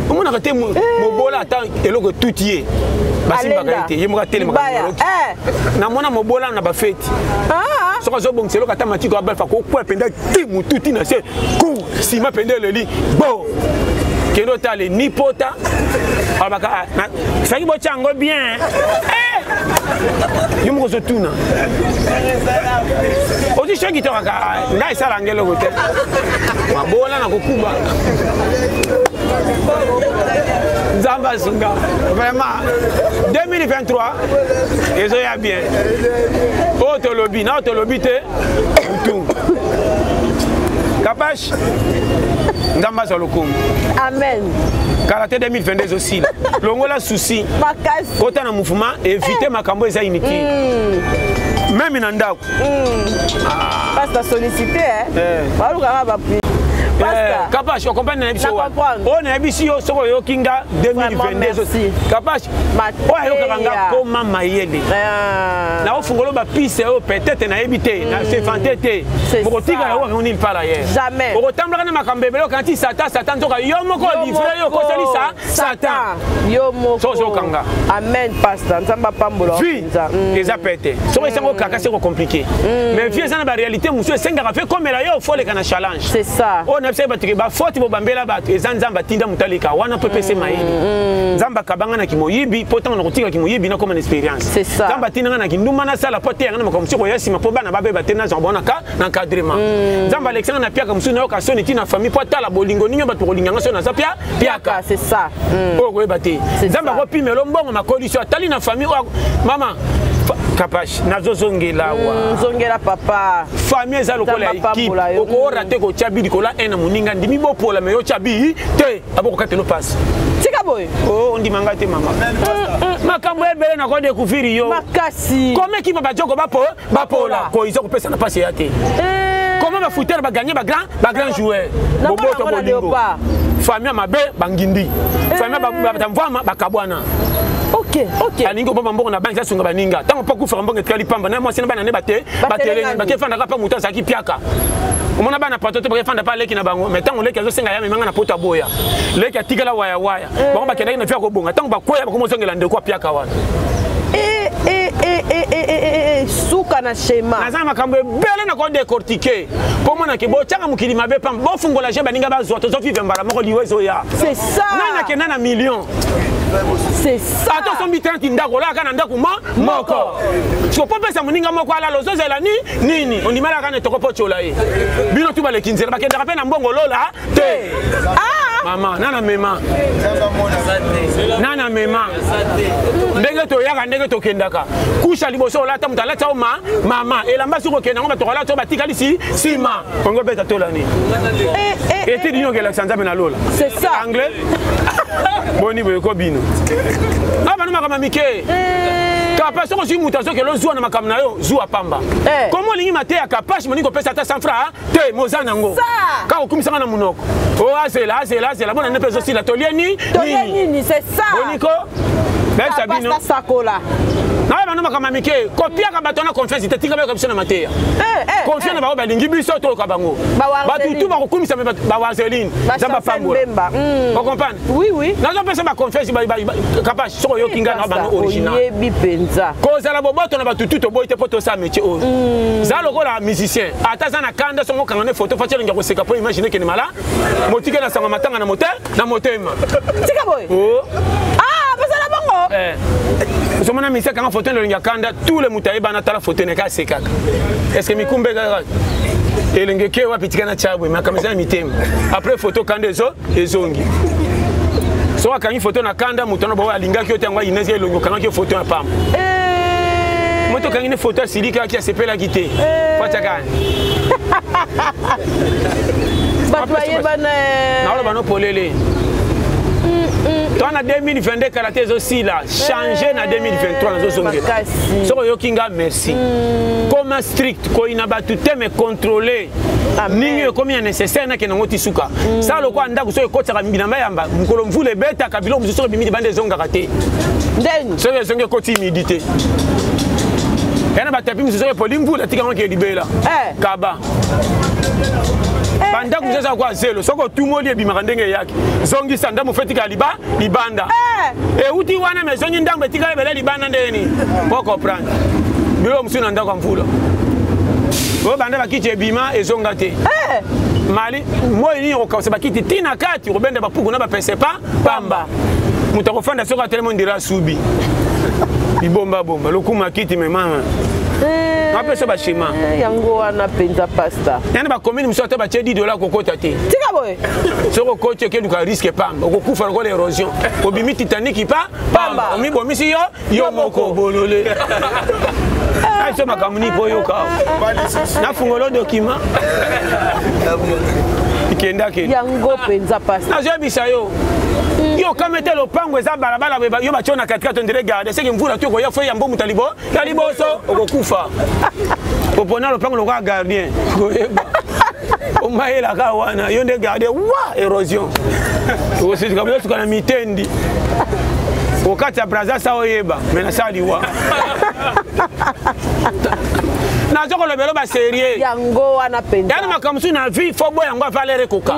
omonaka te mobola ata eloko etuti ye basimbaka ye te ye moko atelemaka eh. namona mobola na bafeti ah. soki azobongisa eloko ata matiko abalfa kokwea mpenza ti motu ti na se ku nsima mpenza eleli bo kende otale ni pota alobaka ah, soki botya yango bien eh! yo moko ozotuna ozwi soki tokaka ngai esala yango eloko te mabola na kokuba nzambe asunga vraiment 2023 ezoya bien oyo tolobi na oyo tolobi te mutu kapash nzambe azwa lokumu amen kala te 2022 ezosila longola souci kota na mouvement évite makambo eza inutile mm. meme na ndako mm. ah. pasta sollicité eh. balukaka bapri eh, kapash okomprendre na biso oyo nayebisi yo soki oyoki nga 2022 kapash oyo ayokaka nga koma mayele ah. naofungolo bapiste oyo peut-être nayebi te na hmm. se te okotikala oyo akango nini part ailleurs okotambolaka na makambo ebele okanti satan satan nzoka yo moko olivre yo okosalisa satan yo moko soki ozokanga amen pasteur nzambe apambola vie mm. eza pete soki esango mm. kaka seko compliqué mm. mais vie eza na baréalité mosusu esengaka fe komela yo ofoleka na challenge c'est ça oyo nayebisaki bato ke bafaute bobambela bato eza nzambe atinda moto aleka wana mpo epese mayele nzambe akabanga na kimoyibi mpo ntango nakotika kimoyibi nakoma na expérience nzambe atindanga na kindumba nasala mpo ateyanga na makambo mosusu koya nsima mpo bana babeba te nazwa bango na encadrement nzambe alekisanga na piaka mosusu nayoka soni ti na famille mpo atala bolingo nini bato kolinga nga so naza pia piaka c'est ça mm. oyo koyeba te nzambe akopimelo mbongo makoliso atali na famille oyo mama kapash nazozongela awa mm, zongela papa famille eza lokola ekipe okoora te kotya bi likolo ya na moninga ndimi bopola me yotya bi te abokokatelo mpasi tika boye oh, ondima ngai te mama mm, makambo ebele nakodécouvrir yo makasi koma ekipe bajoko bapola koiza kopesa na mpasi eya te eh. comment bafutere baganye bagrand bagrand joueur boboto bolingo famille ya mabe bangindi eh. famille ya mvwama bakabwana Okay, okay. alingi kobomba mbongo na banki asunga baninga ntango mpo akufaka mbongo etikali pamba na mwasi na bana ne bate batelemi bakefandaka mpa moto azalaki piaka omona bana pato te bakefanda mpa leki na bango mai ntango leki azosenga ya memanga na poto aboya leki atikala wayawaya eh. bango bakendaki na vi ya kobonga ntango bakweya bakomozongela ndeko apiaka wana eh, eh, suka na schéma naza na makambo ebele na kodecortike mpo omonake botyaka mokili mabe pamba bofungola je baninga bazwa tozovive mbala moko liwa ezoya nani akenda na million Ata osombi 30 ndako, olalaka na ndako moko. Siko mpo opesa moninga moko alala, ozozela ni nini? Ondimalaka na etoko mpo otyola ye. Bino tu baleki nzela, bakendaka mpe na mbongo lola te. Mama nana mema, nana mema, ndenge toyaka, ndenge tokendaka, kusha liboso olata, moto alati ao ma mama elamba, soki okenda yango bato kolata oyo batikali si nsima. Kongo beta tola nini? Etidi nini okelakisa Nzambe na lola? Anglais boni boye ko bino awa bano makambo ya mike. Kapa soki ozwi moto azokela ozwa na makambo na yo, zuwa pamba. Komo olingi mateya kapashi moningi kopesa ata 100 francs te, moza nango kaka okumisanga na monoko. O azela, azela, azela bona nde mpe ezosila. Tolie ni nini? Boniko nayebisa bino sakola naye bano makambo ya mike. Kopiaka bato wana confiance te, tika bayoka biso na mateya. Confiance na bango, balingi biso toyoka bango. Bato tu bakokumisa bawazeline, Nzambe apambola. Ocomprendre? Nazopesa baconfiance kapashi. Soki oyoki ngai na bango original, oyebi mpenza kozala boboto na bato tu toboyi te mpo tosala métier oyo. Za lokola musicien, ata aza na kanda, songo okanga ne photo faci elingi koseka mpo imagine kende mala motike na sango matanga na mote na motema. Tika boye. Ah, bazala bongo. Ozomona musicien akanga photo na elingi ya kanda, tout le moto ayebana, tala photo neka asekaka. Est ce que mikumba kaka elenge ke wapi? Tika na tia boye, makambo eza na mitema. Après photo, kanda ezo ezongi. Soki akangi photo na kanda, moto wana baoyo alingaki yo te, yango ayinezi elongi. Okangaki yo photo ya pamba, moto okangi ne photo asilikaki, asepelaki te, fatiaka. Bato bayebana. Naoloba no polele to na 2022, kala te ezosila, change na 2023. Nazozongela, soki oyoki nga, merci. Koma strict, koyina bato te, me contrôle nini ekomi ya nécessaire nakende yango ti suka. Sala lokola ndako, soki ekotisaka bilamba yamba, mokolo mvula ebetaka, biloko mosusu soki ebimi libanda ezongaka te. Ndeni soki ezongi, ekoti midi te. Ya na batapi mosusu, soki epoli mvula, tika yango ke libela. Kaba bandako mosusu eza kwa zelo, soki otumoli ebimaka ndenge eyaki. Zongisa ndambo fe etikala liba libanda. Euti wana me ezongi ndambo etikala ebele libanda. Ndenge nini po comprendre biloko mosusu na ndako ya mvula oyo banda bakiti ebima ezonga te? Mali moi nini okokausa bakiti ntina kati, okobenda bapuku na bapese pa pamba. Moto akofanda, soki atelemi ondira asubi bibombabomba lokuma kiti. Me mama, apesa bashema. Yango wana mpenza, pasta. Yani bacommune mosusu ata batie 10 dollar, kokota te. Tika boye. Soki okoti, okeluka risque pamba, okokufa lokola érosion, obimi Titanic pa pamba, omibomisi yo yo moko bolole. Aso makambo nini mpo oyoka nafungolo document ikendakende. Yango mpenza, pasta. Nazoyebisa yo, yo kama ete lopango eza balabala, yo batio na katikati, ondire garde seke mvula to ekoya fo yambo moto ya liboso okokufa. Opona lopango lokola gardien, koyeba omayelaka wana, yo nde gardien wa érosion, osuka na mitendi okati ya Braza sa oyeba me nasala liwa. Naza kolobela baserie. Yango wana mpenza. Yani makambo mosusu na vie fo boya yango, valeur ekoka.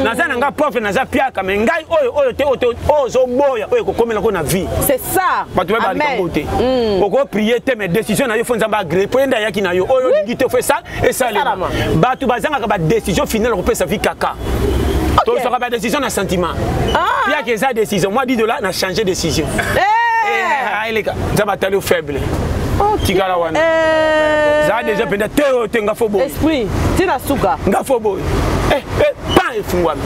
Naza na nga prof, naza piaka, me ngai oyo oyo te, oyo te, oyo ozoboya, oyo ekokomelako na vie. C'est ça. Bato bayeba likambo te. Okoprie te, mais décision na yo fo Nzambe agré po ye nde ayaki na yo. Oyo olingi te, fo esa esalema. Bato bazangaka badécision finale kopesa vie kaka. Tozwaka badécision na sentiment. Piaka eza décision, moi 10 dollar na changer décision. Eleka Nzambe atali yo faible, tikala wana, zala déjà mpenza te oyo te, nga fo boye. Esprit ntina suka. Nga fo boye, pan efungwami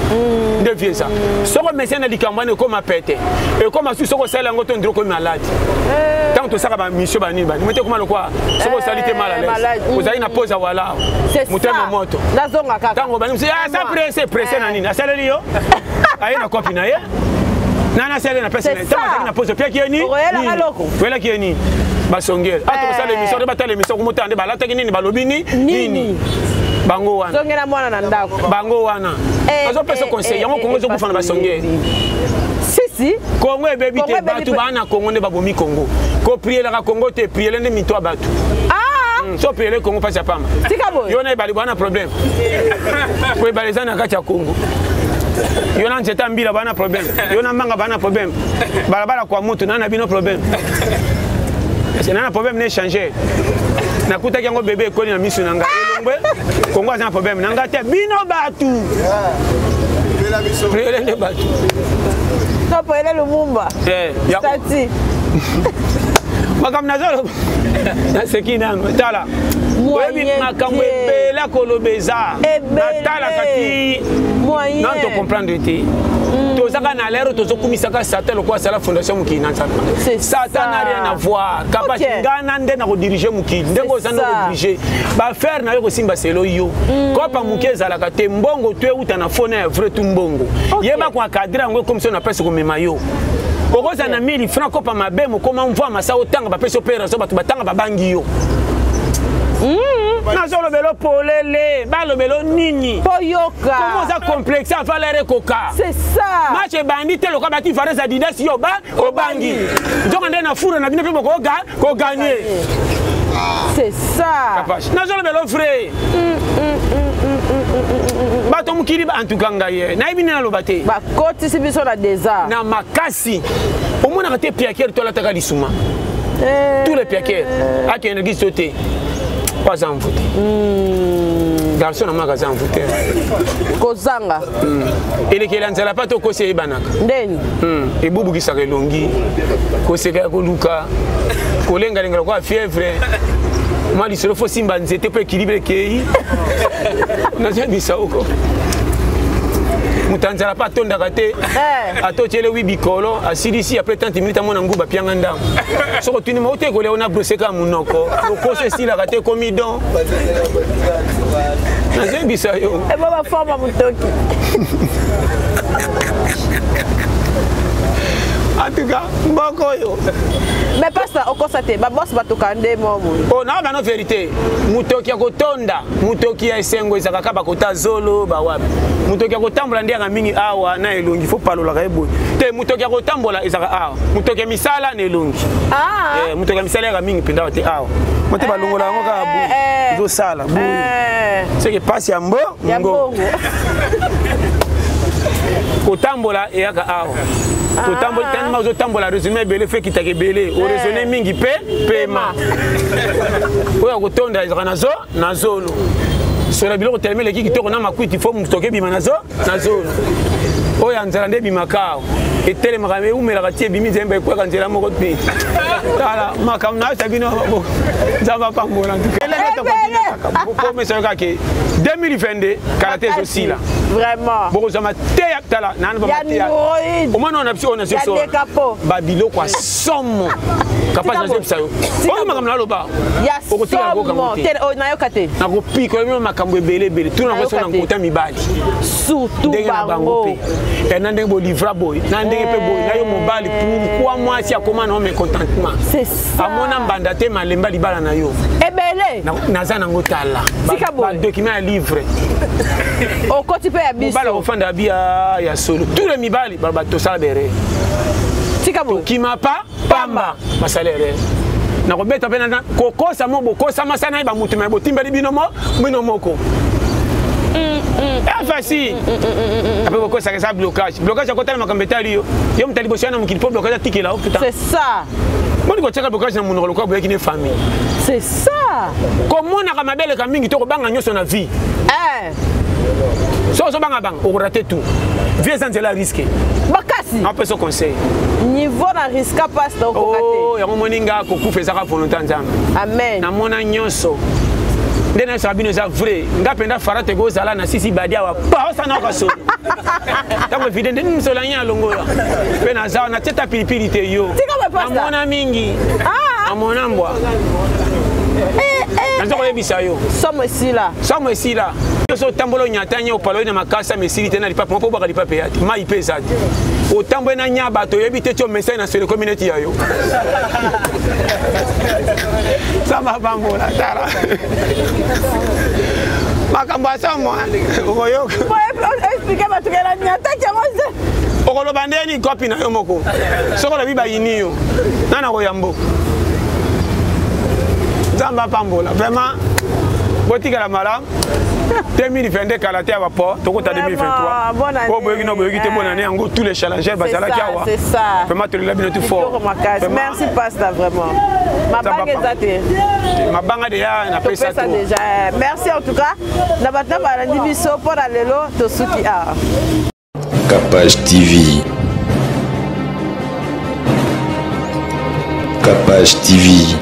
nde vie eza. Soki omesia na likambo wana, ekóma pete, ekóma su. Soki osali yango to ndiri okomi malade. Ntango tosaka bamission banini bani mote, ekóma lokwa soki osali te, mal à l'aise, ozali na pose ya wala motema moto. Nazonga kaka. Ntango bani asa presse presse na nini asaleli yo, aye na kopi na ye nani asali na pesi ntango azalaki na pose, opiaki ye nini, oyelaki ye nini? Basongele ata kosala émission te, batala émission komotala nde balataki nini, balobi ni nini, bango wana. Zongela mwana na ndako. Bango wana azopesa conseil yango. Kongo ezokufa na basongele. Sisi. Kongo ebebi te, bato baa na Kongo nde babomi Kongo. Koprielaka Kongo te, priele nde mito ya bato. So priele Kongo mpasi ya pamba. Tika boye. Yo na ebale bwana problème, po ebale eza na kati ya Kongo. Yo na nzete ya mbila bana problème, yo na manga bana problème, balabala kwa moto na na bino problème, na na problème na échanger. Nakutaki yango bebe ekoli na miso na ngai, elongwe. Kongo aza na problème na ngai te, bino bato priele nde bato. Topoele Lumumba. Eh, Stati. Makambo nazoloba naseki nano tala oyebi makambo ebele akoloba eza natalaka ti nano tocomprendre te hmm. tozaka na lero tozokumisaka satan lokola asala fondation mokili na nzambe satan na rien à voir kapasi ngai na nde nakodirige mokili ndenge oza nde kodirige baaffaire na yo kosimba selo yo hmm. kopa moke ezalaka te mbongo to euta na fona ya vrai tu mbongo yeba koencadre yango ekomi na place komema yo okozala na 1000 franc kopa mabe mokoma mvwa masa otanga bapesi yo mpe raison bato batanga babangi yo hmm. nazolobelo polele balobelo nini poyoka komo oza complexe a valeur ekoka c'est ça match ebandi te lokola bati vares adidas yo ba obangi nzoka nde na fure na bino mpe bokoga koganye c'est ça nazolobelo vrai mm, mm, mm, bato mokili en tout cas ngai eh, nayebi nde naloba te bakotisi biso na désert na makasi omonaka te piakere to alataka lisuma eh. tous les piakere akende biso te po aza mvute hmm. garçon na maka aza mvute kozanga hmm. elekela nzala pa tokosi eyebanaka ndeni hmm. ebubukisaka elongi koseka ya koluka kolengalenga lokola fièvre mwa lisolo fo simba nzete mpo ekilibre ekei nazobisa oko moto ya nzala mpe atondaka te eh. ata otyele wi bikolo asilisi apres 30 minute amona nguba apianga ndambo soki otuni ma ote kolia ona brose kaka monoko lokoso esilaka te ekomi don nazoyebisa yo ebo baforme motoki en tout cas mboka oyo mais pasta okosa te babos batoka nde mo boye o oh, naa bano verité motoki ya kotonda motoki ya esengo ezalaka kaka bakota zolo bawapi motoki ya kotambola nde yaka mingi awa na elongi fo palolaka ye boye te motoki ya kotambola ezalaka awa motoki ya misala na elongi ah. eh, motoki ya misala yaka mingi mpenza te awa mote balongola yango kaka boye eh, eh. ezosala boye seke mpasi ya mbo mbongo kotambola eyaka awa totambola ah. tandima ozotambola raisonnement ebele fe ekitaka ebele oraisonne mingi mpe pema oyo akotonda ezalaka na zo na zolo sola biloko telema eleki kitoko na makwiti fo motoki ebima na zo na zolo oyo ya nzala nde ebimaka awa etelemaka eumelaka ti ebimi nzemba ekweka nzela moko te tala makambo nayota bino nzambe apambola ntukapromese yo kaka 2022 kala te ezosila bokozwa mateya tala nani bamateya omwana oyo na biso oyo na biso babiloko ya somo kapasi nazobisa yo oyo makambo naloba okotikala kokango te nakopikola bino makambo ebele ebele tuna yango soki na nkota mibali ndenge na bango mpe eh, na ndenge bolivra boye na ndenge mpe boye na yo mobali pourkui mwasi akoma na yo mécontentement amona mbanda te malemba libala na yo ebele naza nango tala badocument ya livre okoti mpe ya biso mobali akofanda bia ya solo tous les mibali baloba tosala bere tika boye tokima pa pamba basala erreur nakobeta mpe na kokosa mo bokosama sa naye bamutu me botimbeli bino mo bino moko mm, mm. Eh, facile mm, ape bokosaka eza blocage blocage akotala makambo etali yo yo moto ya liboso ya na mokili mpo blocage atikela yo putain c'est ça boni kotiaka blocage na monoko lokola boyaki ne famille c'est ça komonaka mabe eleka mingi to kobanga nyonso na vie eh. soki ozobanga banga okorate tout vie eza nzela ya riske makasi napesa conseil niveau na riska pasta okoka te oh, yango moni nga kokufa ezaka volonté ya nzambe amen namona nyonso nde nayesaka bino eza vrai nga mpenza fara teke ozala na sisi badi awa pa osana oka solo ntango evide nde mosolo yango alongola mpe naza natie ta pilipili te yo namona mingi ah. namona mbwa eh, eh, naza koyebisa yo somo esila somo esila yo so otambola onyata nye opaloli na makasa mesili te na lipape moko obwaka lipape ya te mai mpe eza te otamboli na nya bato oyebi te ti omesai na solo ekomi neti ya yo sama pambola tala makambo ya somo okoyoka okoloba ndeni kopi na yo moko soki olobi bayini yo nani akoyambo nzambe apambola vraiment botikala malamu 2022 kala te awa po tokota 2023 oyo boyoki no boyoki te bonne année yango tous les challengers bazalaki awa vraiment tolela bino tout fort merci pasta vraiment mabanga eza te mabanga deja napesa déjà eh, merci en tout cas na bato na balandi biso mpo na lelo tosuki awa Capage TV. Capage TV.